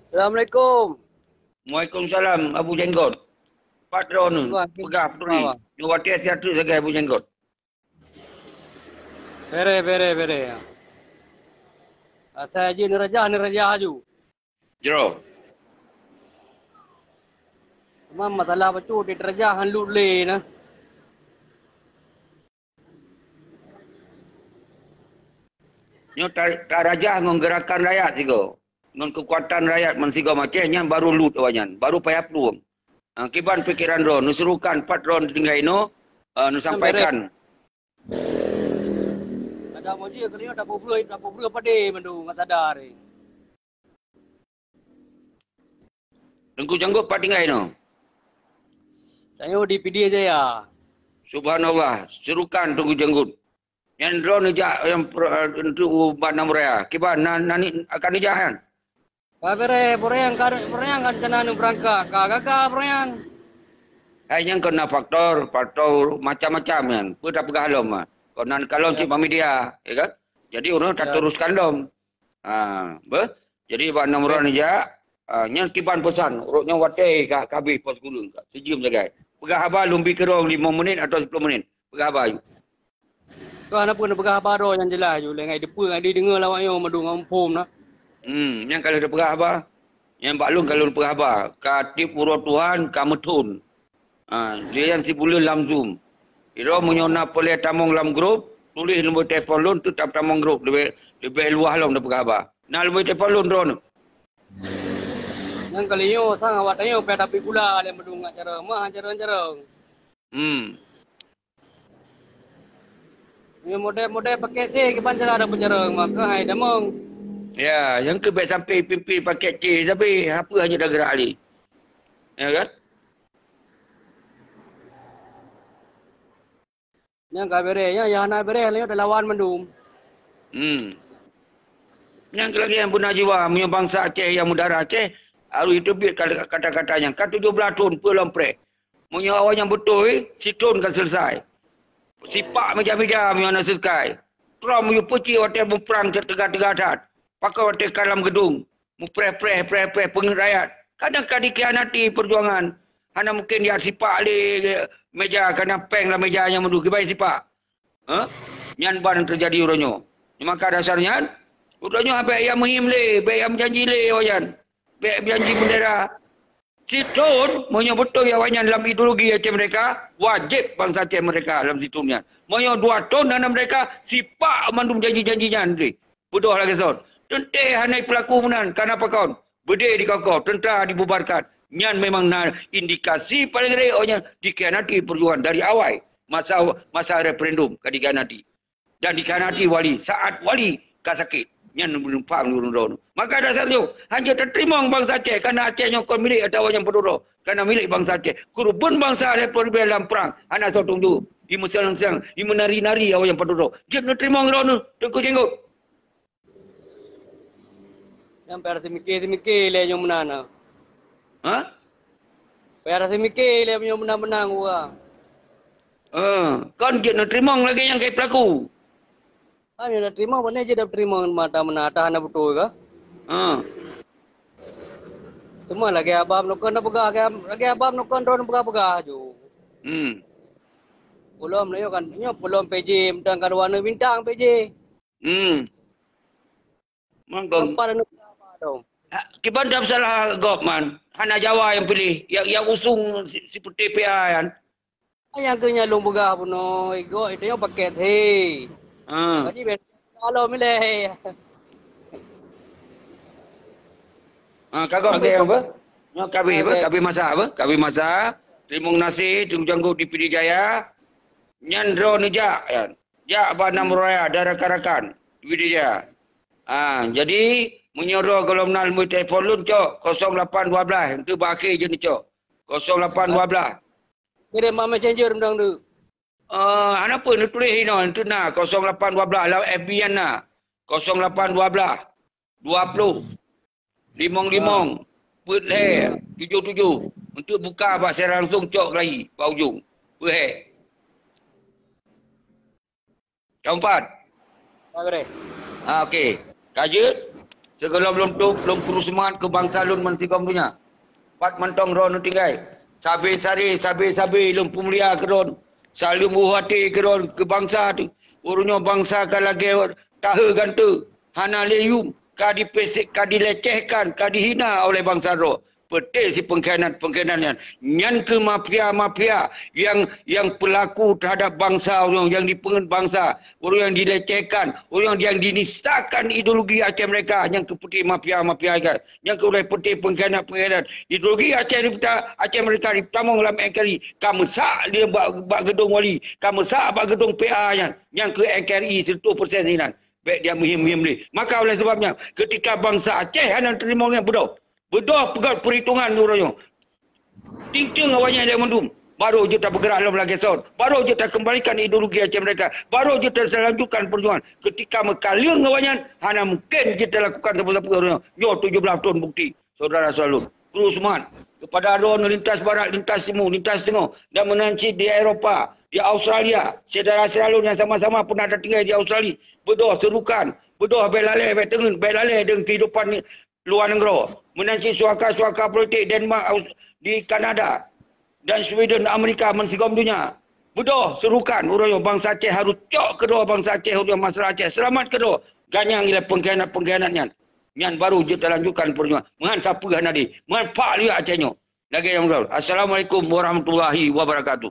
Assalamualaikum. Waalaikumsalam, Abu Jenggot. Pat droeneuh, peugah peuturi. Nyoe watée siat teuk sagai Abu Jenggot. Bere, bere, bere. Asai jih neurajah, neurajah aju. Jroh. Cuma masalah bacut di derajat han lut lé na. Nyoe ta-, tarajah ngon gerakan rakyat sigoe. Ngon keukuatan rakyat meusigoe macam nyan baru lut awaknyan, baru payah plueng. Ha, kiban pikeran droe, neusurukan pat droe tinggai inoe, ha, neusampaikan. Ada moji keuliau dapur breuh, dapur breuh padé mandum ngat sadar. Teungku Janggut pat tinggai nyoe? Tanyoe di Pidie Jaya. Subhanallah, serukan Teungku Janggut. Nyan droe neujak nyang pro-, untuk u Bandar Raya. Kiban na, na ni akan neujak nyan? Ka bere, Boreang ka, Boreang ka rencana neubeurangkat. Ka gagal Boreang. Hai nyan keu na faktor, faktor macam-macam nyan. Peue tapeugah lom ah. Keu na neukalon cit bak media, ya kan? Jadi ureueng tateruskan lom. Ha, beh. Jadi bak nomor neujak, ha, nyan kiban peusan. Rot nyoe watèe ka, ka habéh pos gulong ka. Sijeuem sagai. Peugah haba lôn bi keudroe limong menit atau sepuluh menit. Peugah haba. Ka hana peue neupeugah haba droe nyang jeulaih ju, lé ngai deupeue ngai dideungoe lawak nyoe meudong ngon phom na. Hmm, nyan ka lheueh teupeugah haba. Nyan bak lôn ka lôn peugah haba. Ka tiep uroe Tuhan ka meuthon. Ha, lé nyan sibuleuen lam Zoom. Sidroe meunyoe na peureulèe tamong lam grup, tuléh nomor telepon lôn, teutap tamong grup, leubeh, leubeh luwah lom teupeugah haba. Na nomor telepon lôn droeneuh. Nyang ka lheueh nyoe sang awak tanyoe pih tapi gula lé meudong ngon carông, meuh carông-carông. Hmm. Nyoe model-model paket C kiban cara ada pencerong, maka hai damong. Ya, nyang keu bèk sampai pimpin paket C sabe, apa hanya dah gerak ali. Ya kan? Nyang ka bere, nyang ya hana bere, lalu ada lawan mandum. Hmm. Nyang keu lagèe nyang beuna jiwa, meunyoe bansa Aceh nyang mudara Aceh, harus teubiet kata-kata nyang ka tujoh blaih thon peue lom preh. Meunyoe awaknyan beutôi, sithon ka seuleusoe. Sipak meja-meja meunyoe hana seuleusoe. Trump yue peucit watèe muprang teuga-teuga that. Pakon watèe ka lam geudong. Mupreh-preh, preh-preh peungeuet rakyat. Kadang ka dikhianati peujuangan. Hana mungken jak sipak lé meja, kana péng lam meja nyan mandum, kiban sipak. Ha? Nyan ban teujadi uroe nyoe. Maka dasar nyan, uroe nyoe bèk jak meuhim lé, bèk jak meujanji lé awaknyan. Bèk janji bendera. Sithôn, meunyoe beutôi awaknyan lam ideologi Aceh merdeka, wajéb bansa Aceh merdeka lam sithôn nyan. Meunyoe dua thôn hana merdeka, sipak mandum janji-janji nyan deh. Beudôh lagèe son. Teuntèe hana jipeulaku meunan, kana pakon. Beudé dikokoh, teuntra dibubarkan. Nyan memang na indikasi paleng ré awaknyan dikhianati peujuangan dari awai masa, masa referendum ka dikhianati. Dan dikhianati wali, saat wali ka sakét. Nyan meunumpak ureueng droeneuh. Maka dasar nyoe, hanjeuet tateurimong bansa Aceh, kana Aceh nyoe kon milék atawa nyang padum droe, kana milék bansa Aceh. Keureubeuen bansa lhèe plôh ribèe lam prang, hana soe teuntèe. Imeuseung-seung, imeunari-nari awaknyan padum droe. Jeuet neuteurimong droeneuh, Teungku Jenggot. Nyan payah seumiké-seumiké lé nyoe meunan na. Ha? Payah seumiké lé nyoe meunan-meunan ureueng. Eh, kon jeuet neuteurimong lagèe nyang ka jipeulaku. Kan nyang neuteurimong, pane jeuet neuteurimong mata meunan, ata hana beutôi ka? Ha. Teuma lagèe abang nukon na peugah, lagèe, lagèe abang nukon droeneuh peugah-peugah ju. Hmm. Peulom nyoe kan, nyoe peulom P J, mantong ka dua aneuk bintang P J. Hmm. Mantong. Empat aneuk bintang dong. Ha, kiban dak salah gob man. Hana Jawa nyang piléh, nyang, nyang usung si, si peuté P A nyan. Nyang keu nyan lôn peugah bunoe, igoe itu nyoe paket he. Ha. Jadi ben kalau milih. Ha, ka gob lagèe apa? Nyoe ka habéh apa? Ka habéh masa apa? Ka habéh masa. Teurimong gaséh, Teungku Janggut di Pidie Jaya. Nyan droeneuh jak, ya. Jak bak Nam Raya dan rakan-rakan di Pidie Jaya. Ha, jadi meunyoe droe gohlom na nomor telepon lôn cok kosong lapan dua belas, enteuk bak akhé jeuet neucok. Kosong lapan dua belas. Kirém bak messenger mantong tu. Eh, hana peue, neutuléh inoe, enteuk na kosong lapan dua belas, lam F B nyan na. Kosong lapan dua belas, dua ploh, limong limong, peuet lhèe, tujoh tujoh. Enteuk buka bak siaran langsung cok lagi bak ujong. Peuet lhèe. Ka meupat? Ka, Gurèe. Ah, okey. Ka jeuet, sigohlom lôn tôb, lôn kru seumangat keu bansa lôn bansigom donya. Pat mantong droeneuh tinggai. Sabe-sabe, sabe-sabe lôn peumulia keu droeneuh. Saleuem u até keu droeneuh, keu bansa teuh. Ureueng nyoe bansa ka lagèe tahe gante, hana lé yum, ka dipesek, ka dilecehkan, ka dihina oleh bansa droe. Peuté si pengkhianat-pengkhianat nyan. Nyan keuh mafia-mafia nyang, nyang peulaku teuhadap bansa ureueng, nyang dipeungeut bansa, ureueng nyang dilecehkan, ureueng nyang dinistakan ideologi Aceh merdeka, nyan keuh peuté mafia-mafia nyan. Nyan keuh peuté pengkhianat-pengkhianat. Ideologi Aceh merdeka, Aceh merdeka ditamong lam N K R I. Ka meusak di bak, bak geudong wali, ka meusak bak geudong P A nyan. Nyan keuh N K R I seratus persen sinan. Bèk dia meuhim-meuhim lé. Maka oleh sebab nyan, keutika bansa Aceh hana teurimong nyan, beudôh. Beudôh peugöt peurhitungan uroe nyoe. Tieng-tieng awaknyan ilèe mandum. Baru jeuet tapeugrak lom lagèe son. Baru jeuet takeumbalikan ideologi Aceh merdeka. Baru jeuet talanjutkan peujuangan. Keutika meukaleueng awaknyan, hana mungken jeuet talakukan sapeue-sapeue uroe nyoe. Nyoe tujoh blaih thon bukti, syedara-syedara lôn. Kru seumangat. Keupada droeneuh lintas barat, lintas timu, lintas teungoh, dan meunan cit di Eropa, di Australia, syedara-syedara lôn nyang sama-sama peunah tatinggai di Australia, beudôh seurukan, beudôh bèk lalè, bèk teungeut, bèk lalè deungon keuhidupan luwa nanggroe. Meunan cit suaka-suaka politik Denmark, Aus-, di Kanada, dan Sweden, Amerika, meusigom donya. Beudôh seurukan uroe nyoe bansa Aceh harôh cok keudroe bansa Aceh, ureueng masyarakat Aceh. Seulamat keudroe ganyang ilèe pengkhianat-pengkhianat nyan. Nyan baru jeuet talanjutkan peujuangan. Meuhan sapeue hana deh. Meuhan pak liak Aceh nyoe. Lagèe nyang lôn. Assalamualaikum warahmatullahi wabarakatuh.